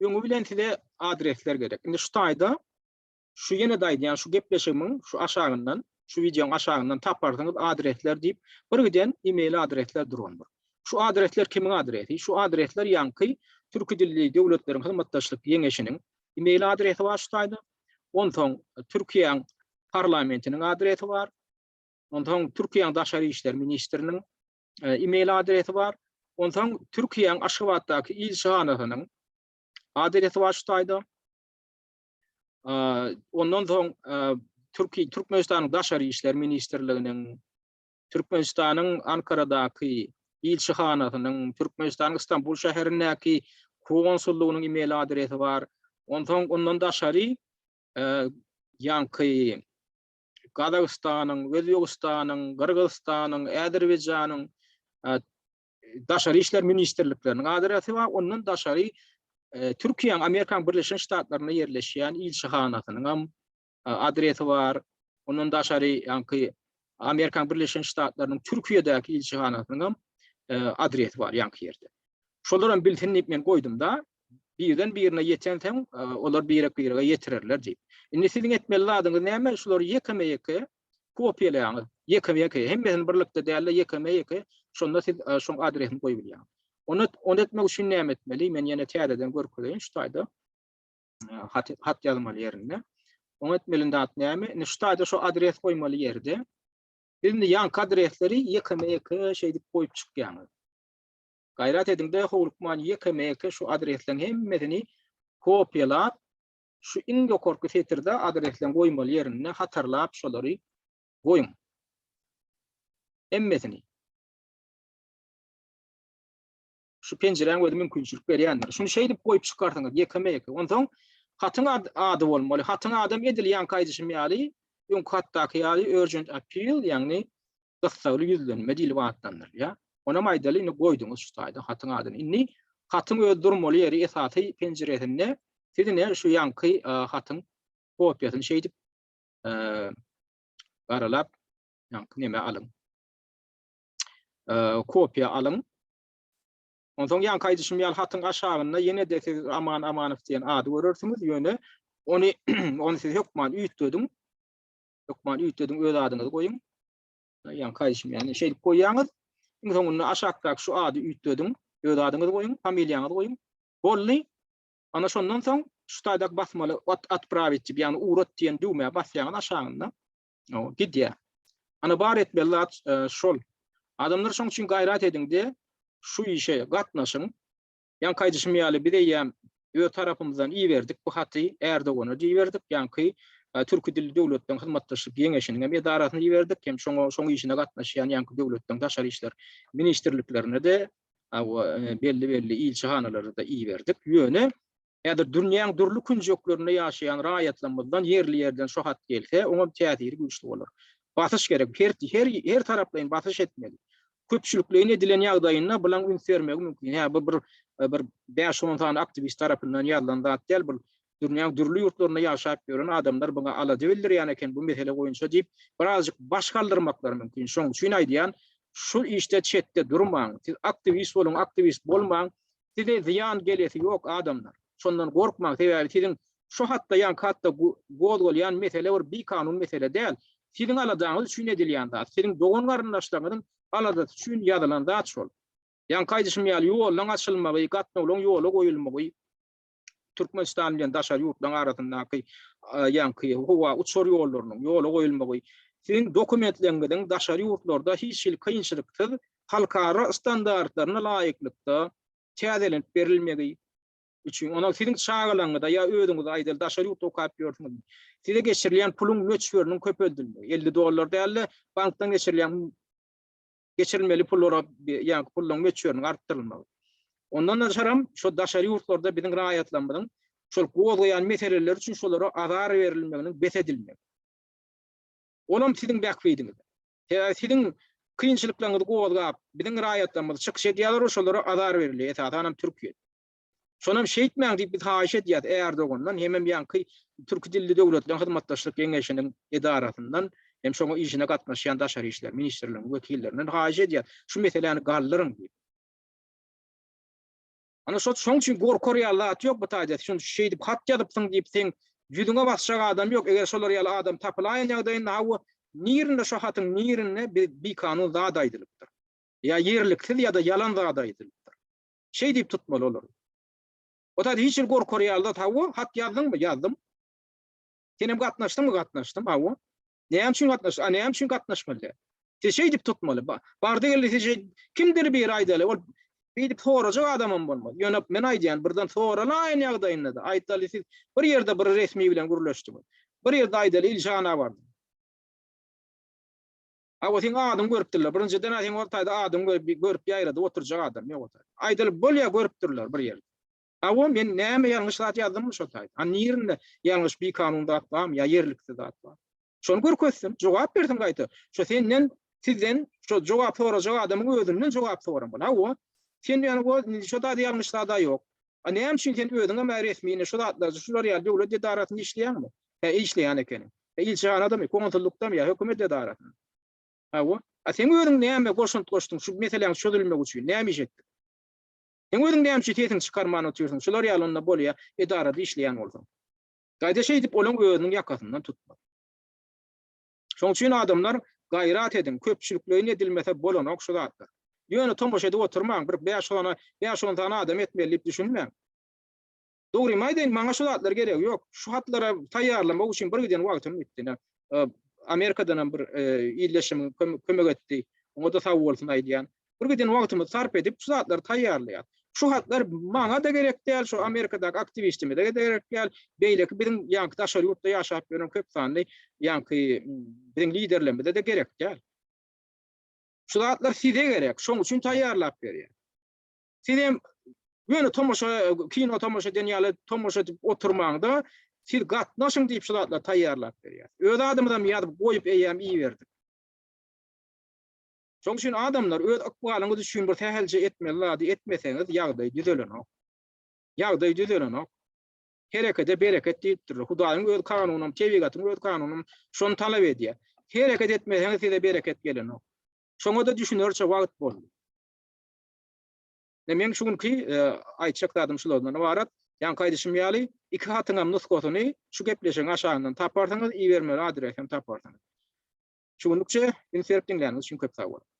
öňi bilen size adresler gerek. Indi şu taýda Şu ýene-de aýdýan şu gepleşigimiň şu aşagyndan, şu wideoň aşagyndan taparsyňyz adresler diýip bir giden e-mail adresler durandyr. Şu adresler kimiň adresi? Şu adresler ýaňky Türki dilli döwletleriň hyzmatdaşlyk geňeşiniň. e-mail adresi bar şu taýda. Onsoň Türkiýäň parlamentiniň adresi bar. Onsoň Türkiýäň daşary işler ministriniň e-mail adresi bar. Onsoň Türkiýäň Aşgabatdaky ilçihanasynyň adresi bar şu taýda. Ondan soň Türkiýe Türkmenistanyň Daşary işler ministrliginiň, Türkmenistanyň Ankaradaky ilçihanasynyň, Türkmenistanyň Istanbul şäherindäki konsullygynyň e-mail adresi bar. Onsoň ondan daşary ýaňky Gazagystanyň, Özbegistanyň, Gyrgyzystanyň, Azerbaýjanyň Daşary işler ministrlikleriniň adresi bar. Ondan daşary Türkiýäniň Amerikanyň Birleşen Ştatlarynda ýerleşýän ilçihanasynyň hem adresi bar. Ondan daşary ýaňky Amerikanyň Birleşen Ştatlarynyň Türkiýedäki ilçihanasynyň hem adresi bar ýaňky ýerde. Şolar hem bilsin diýip men goýdum-da. Birden birine ýetensoň, olar birek-birege ýetirerler diýip. Indi siziň etmeli zadyňyz näme? Şulary ýekeme-ýeke kopiýalaýaňyz. Ýekeme-ýeke, hemmesini birlikde däl-de, ýekeme-ýeke, şonda siz şoň adresini goýup bilýäňiz. Ony, ony etmek üçin näme etmeli? Men ýene täzeden görkezeýin şu taýda. Hat, hat ýazmaly ýerinde. Oňa etmeli zat näme? Indi şu taýda şu adres goýmaly ýerde. Siz indi ýaňky adresleri ýekeme-ýeke şeýdip goýup çykýaňyz. Gaýrat ediň-de, howlukman ýekeme-ýeke şu adresleriň hemmesini kopiýalap, şu iň ýokarky setirde adresleriň goýmaly ýerinde hatarlap şolary goýuň. Hemmesini. Şu penjiräň özi mümkinçilik berýändir. Şuny şeýdip goýup çykarsyňyz ýekeme-ýeke. Onsoň hatyň ady bolmaly. Hatyň adam edil ýaňky aýdyşym ýaly, öňki hatdaky ýaly urgent appeal, ýagny gyssagly ýüzlenme diýlip atlandyrylýar. Onam aýdaly, indi goýduňyz şu taýda hatyň adyny. Indi hatyň öz durmaly ýeri esasy penjiresinde siz ine şu ýaňky hatyň kopiýasyny şeýdip garalap ýaňky neme alyň. Kopiýa alyň. Onsoň ýaňky aýdyşym ýaly hatyň aşagynda ýene-de siz Aman Amanow diýen ady görersiňiz, ýöne ony ony siz hökman üýtgediň. Hökman üýtgediň, öz adyňyzy goýuň. Ýaňky aýdyşym ýaly şeýdip goýýaňyz. Iň soňunda aşakdaky şu ady üýtgediň, öz adyňyzy goýuň, familiýaňyzy goýuň. Boldy. Ana şondan soň şu taýdaky basmaly ot otprawit diýip, ýagny ugrat diýen düwmä basýaňyz aşagynda. O gidýär. Ana bar etmeli zat e, şol. Adamlar şoň üçin gaýrat ediň-de şu işe gatnaşyň. Ýaňky aýdyşym ýaly, biz eýýäm öz tarapymyzdan iberdik bu haty, Ärdogana iberdik, ýaňky Türki dilli döwletleriň hyzmatdaşlyk geňeşiniň hem edarasyna iberdik, hem şoňa şoň işine gatnaşýan ýaňky döwletleriň daşary işler ministrliklerine-de, belli-belli ilçihanalara-da iberdik. Ýöne Häzir dünýäň dürli künjeklerinde ýaşaýan raýatlarymyzdan ýerli-ýerden şo hat gelse, oňam täsiri güýçli bolar. Basyş gerek. Her her her taraplaýyn basyş etmeli. Köpçülikleýin edilen ýagdaýynda bulaň üns bermegi mümkin. Hä, bu bir bir bäş-on sany aktiwist tarapyndan ýazylan zat däl, bu dünýäň dürli ýurtlarynda ýaşap ýören adamlar buňa alada bildirýän eken bu mesele boýunça diýip, birazjyk baş galdyrmaklary mümkin. Şonuň üçin aýdýan, şu işde çetde durmaň. Siz aktiwist boluň, aktiwist bolmaň, Size zyýan gelesi ýok adamlar. Şondan gorkmaň, sebäbi siziň şu hatda ýaňky hatda gozgalýan mesele bir bikanun mesele däl. Siziň aladaňyz üçin edilýän zat, siziň dogan-garyndaşlaryňyzyň aladasy üçin ýazylan zat şol. Ýaňky aýdyşym ýaly ýollaň açylmagy, gatnawlaryň ýola goýulmagy, Türkmenistan bilen daşary ýurtlaryň arasyndaky ýaňky howa uçar ýollarynyň ýola goýulmagy, siziň dokumentleriňiziň daşary ýurtlarda hiç hili kynçylyksyz halkara standartlaryna laýyklykda täzelenip berilmegi üçin, ondan siziň çagalaryňyza ýa özüňize aýdaly daşary ýurtda okap ýörsüňiz, size geçirilýän puluň möçberiniň köpeldilmegi, 50 dollar däl-de, bankdan geçirilýän geçirilmeli pullara, ýagny pullaryň möçberiniň artdyrylmagy. Ondan daşaram şu daşary ýurtlarda biziň raýatlarymyzyň şol gozgaýan meseleleri üçin şolara azar berilmeginiň bes edilmegi. Olam siziň bähbidiňize. Sebäbi siziň kynçylyklaryňyzy gozgap, biziň raýatlarymyz çykyş edýärler we şolara azar berilýär, esasanam Türkiýede. Şonam şeýtmäň diýip biz haýyş edýäs Ärdogandan hemem ýaňky Türki dilli döwletleriň hyzmatdaşlyk geňeşiniň edarasyndan hem şoňa işine gatnaşýan daşary işler ministrliginiň wekillerinden haýyş edýäs şu meseläni galdyryň diýip. Ana şo şoň üçin gorkar ýaly zat ýok bu taýda. Şuny şeýdip hat ýazypsyň diýip seň ýüzüňe basjak adam ýok. Eger şolar ýaly adam tapylaýan ýagdaýynda hawa nirinde şo hatyň nirinde bir bikanun zat aýdylypdyr. Ýa ýerliksiz ýa-da ýalan zat aýdylypdyr. Şeý diýip tutmaly olary. O taýda hiç hili gorkar ýaly zat, hawa, hat ýazdyňmy? Ýazdym. Senem gatnaşdyňmy? Gatnaşdym, hawa. Näme üçin gatnaşdyň? A näme üçin gatnaşmaly däl? Siz şeýdip tutmaly. Bardy geldi siz şeý kimdir biri aýdaly, ol beýdip sorajak adamam bolmaz. Ýöne men aýdýan, birden soralaýan ýagdaýynda-da aýdaly siz bir ýerde bir resmi bilen gürleşdiňiz. Bir ýerde aýdaly ilçihana bardyň. Hawa, seň adyňy görüpdirler. Birinjiden-ä seň ol taýda adyňy görüp, görüp ýaýradyp oturjak adam ýok o taýda. Aýdaly bolýa görüpdirler bir ýerde. Hawa, men näme ýalňyş zat ýazdymmy şo taýda? A nirinde ýalňyş bikanun zat barmy ýa ýerliksiz zat barmy? Şony görkezsin, jogap bersin gaýta. Şo senden, sizden şo jogap sorajak adamyň özünden jogap soramaly. Hawa, sen ýani o şo taýda ýalňyş zat-a ýok. A näme üçin sen özüňem-ä resmi ine şu zatlar, şular ýaly döwlet edarasynda işleýäňmi? Hä, işleýän ekeniň. Hä, ilçihanadamy, konsullykdamy ýa hökümet edarasynda? Hawa. A seň özüň näme goşant goşduň şu meseläň çözülmegi üçin, näme iş etdiň? Seň özüň näme üçin sesiňi çykarman otyrsyň? Şular ýaly onda bolýa, edarada işleýän bolsaň. Gaýta şeýdip olaň özüniň ýakasyndan tutmaly. Şoň üçin adamlar gaýrat ediň, köpçülikleýin edilmese bolanok şu zatlar. Ýöne tomaşa edip oturmaň, bir bäş-ona, bäş-on sany adam etmeli diýip düşünmäň. Dogrymy aýdaýyn, maňa şu zatlar geregi ýok. Şu hatlary taýýarlamak üçin bir giden wagtym gitdi. Ine, Amerikadanam bir ildeşim kömek etdi. Oňa-da sag bolsun aýdýan. Bir giden wagtymyzy sarp edip, şu zatlary taýýarlaýar. Şu hatlar maňa-da gerek däl, şu Amerikadaky aktiwistimize-de gerek däl, beýleki biziň ýaňky daşary ýurtda ýaşap ýören köp sanly ýaňky biziň liderlerimize-de gerek däl. Şu zatlar size gerek, şoň üçin taýýarlap berýär. Siz hem ýöne tomaşa, kino tomaşa eden ýaly tomaşa edip oturmaň-da, siz gatnaşyň diýip şu zatlary taýýarlap berýär. Öz adymyzam ýazyp goýup eýýäm iberdik. Şoň üçin adamlar öz ykbalyňyz üçin bir sähelçe etmeli zady etmeseňiz ýagdaý düzelenok. Ýagdaý düzelenok. Herekede bereket diýipdirler. Hudaýyň öz kanunam, tebigatyň öz kanunam şony talap edýär. Hereket etmeseňiz size bereket gelenok. Şoňa-da düşünerçe wagt boldy. Meň şu günki aýtjak zadym şulardan ybarat. Ýaňky aýdyşym ýaly, iki hatyňam nusgasyny şu gepleşigiň aşagyndan taparsyňyz, ibermeli adresem taparsyňyz. Şu günlükçe üns berip diňläniňiz üçin köp sag boluň.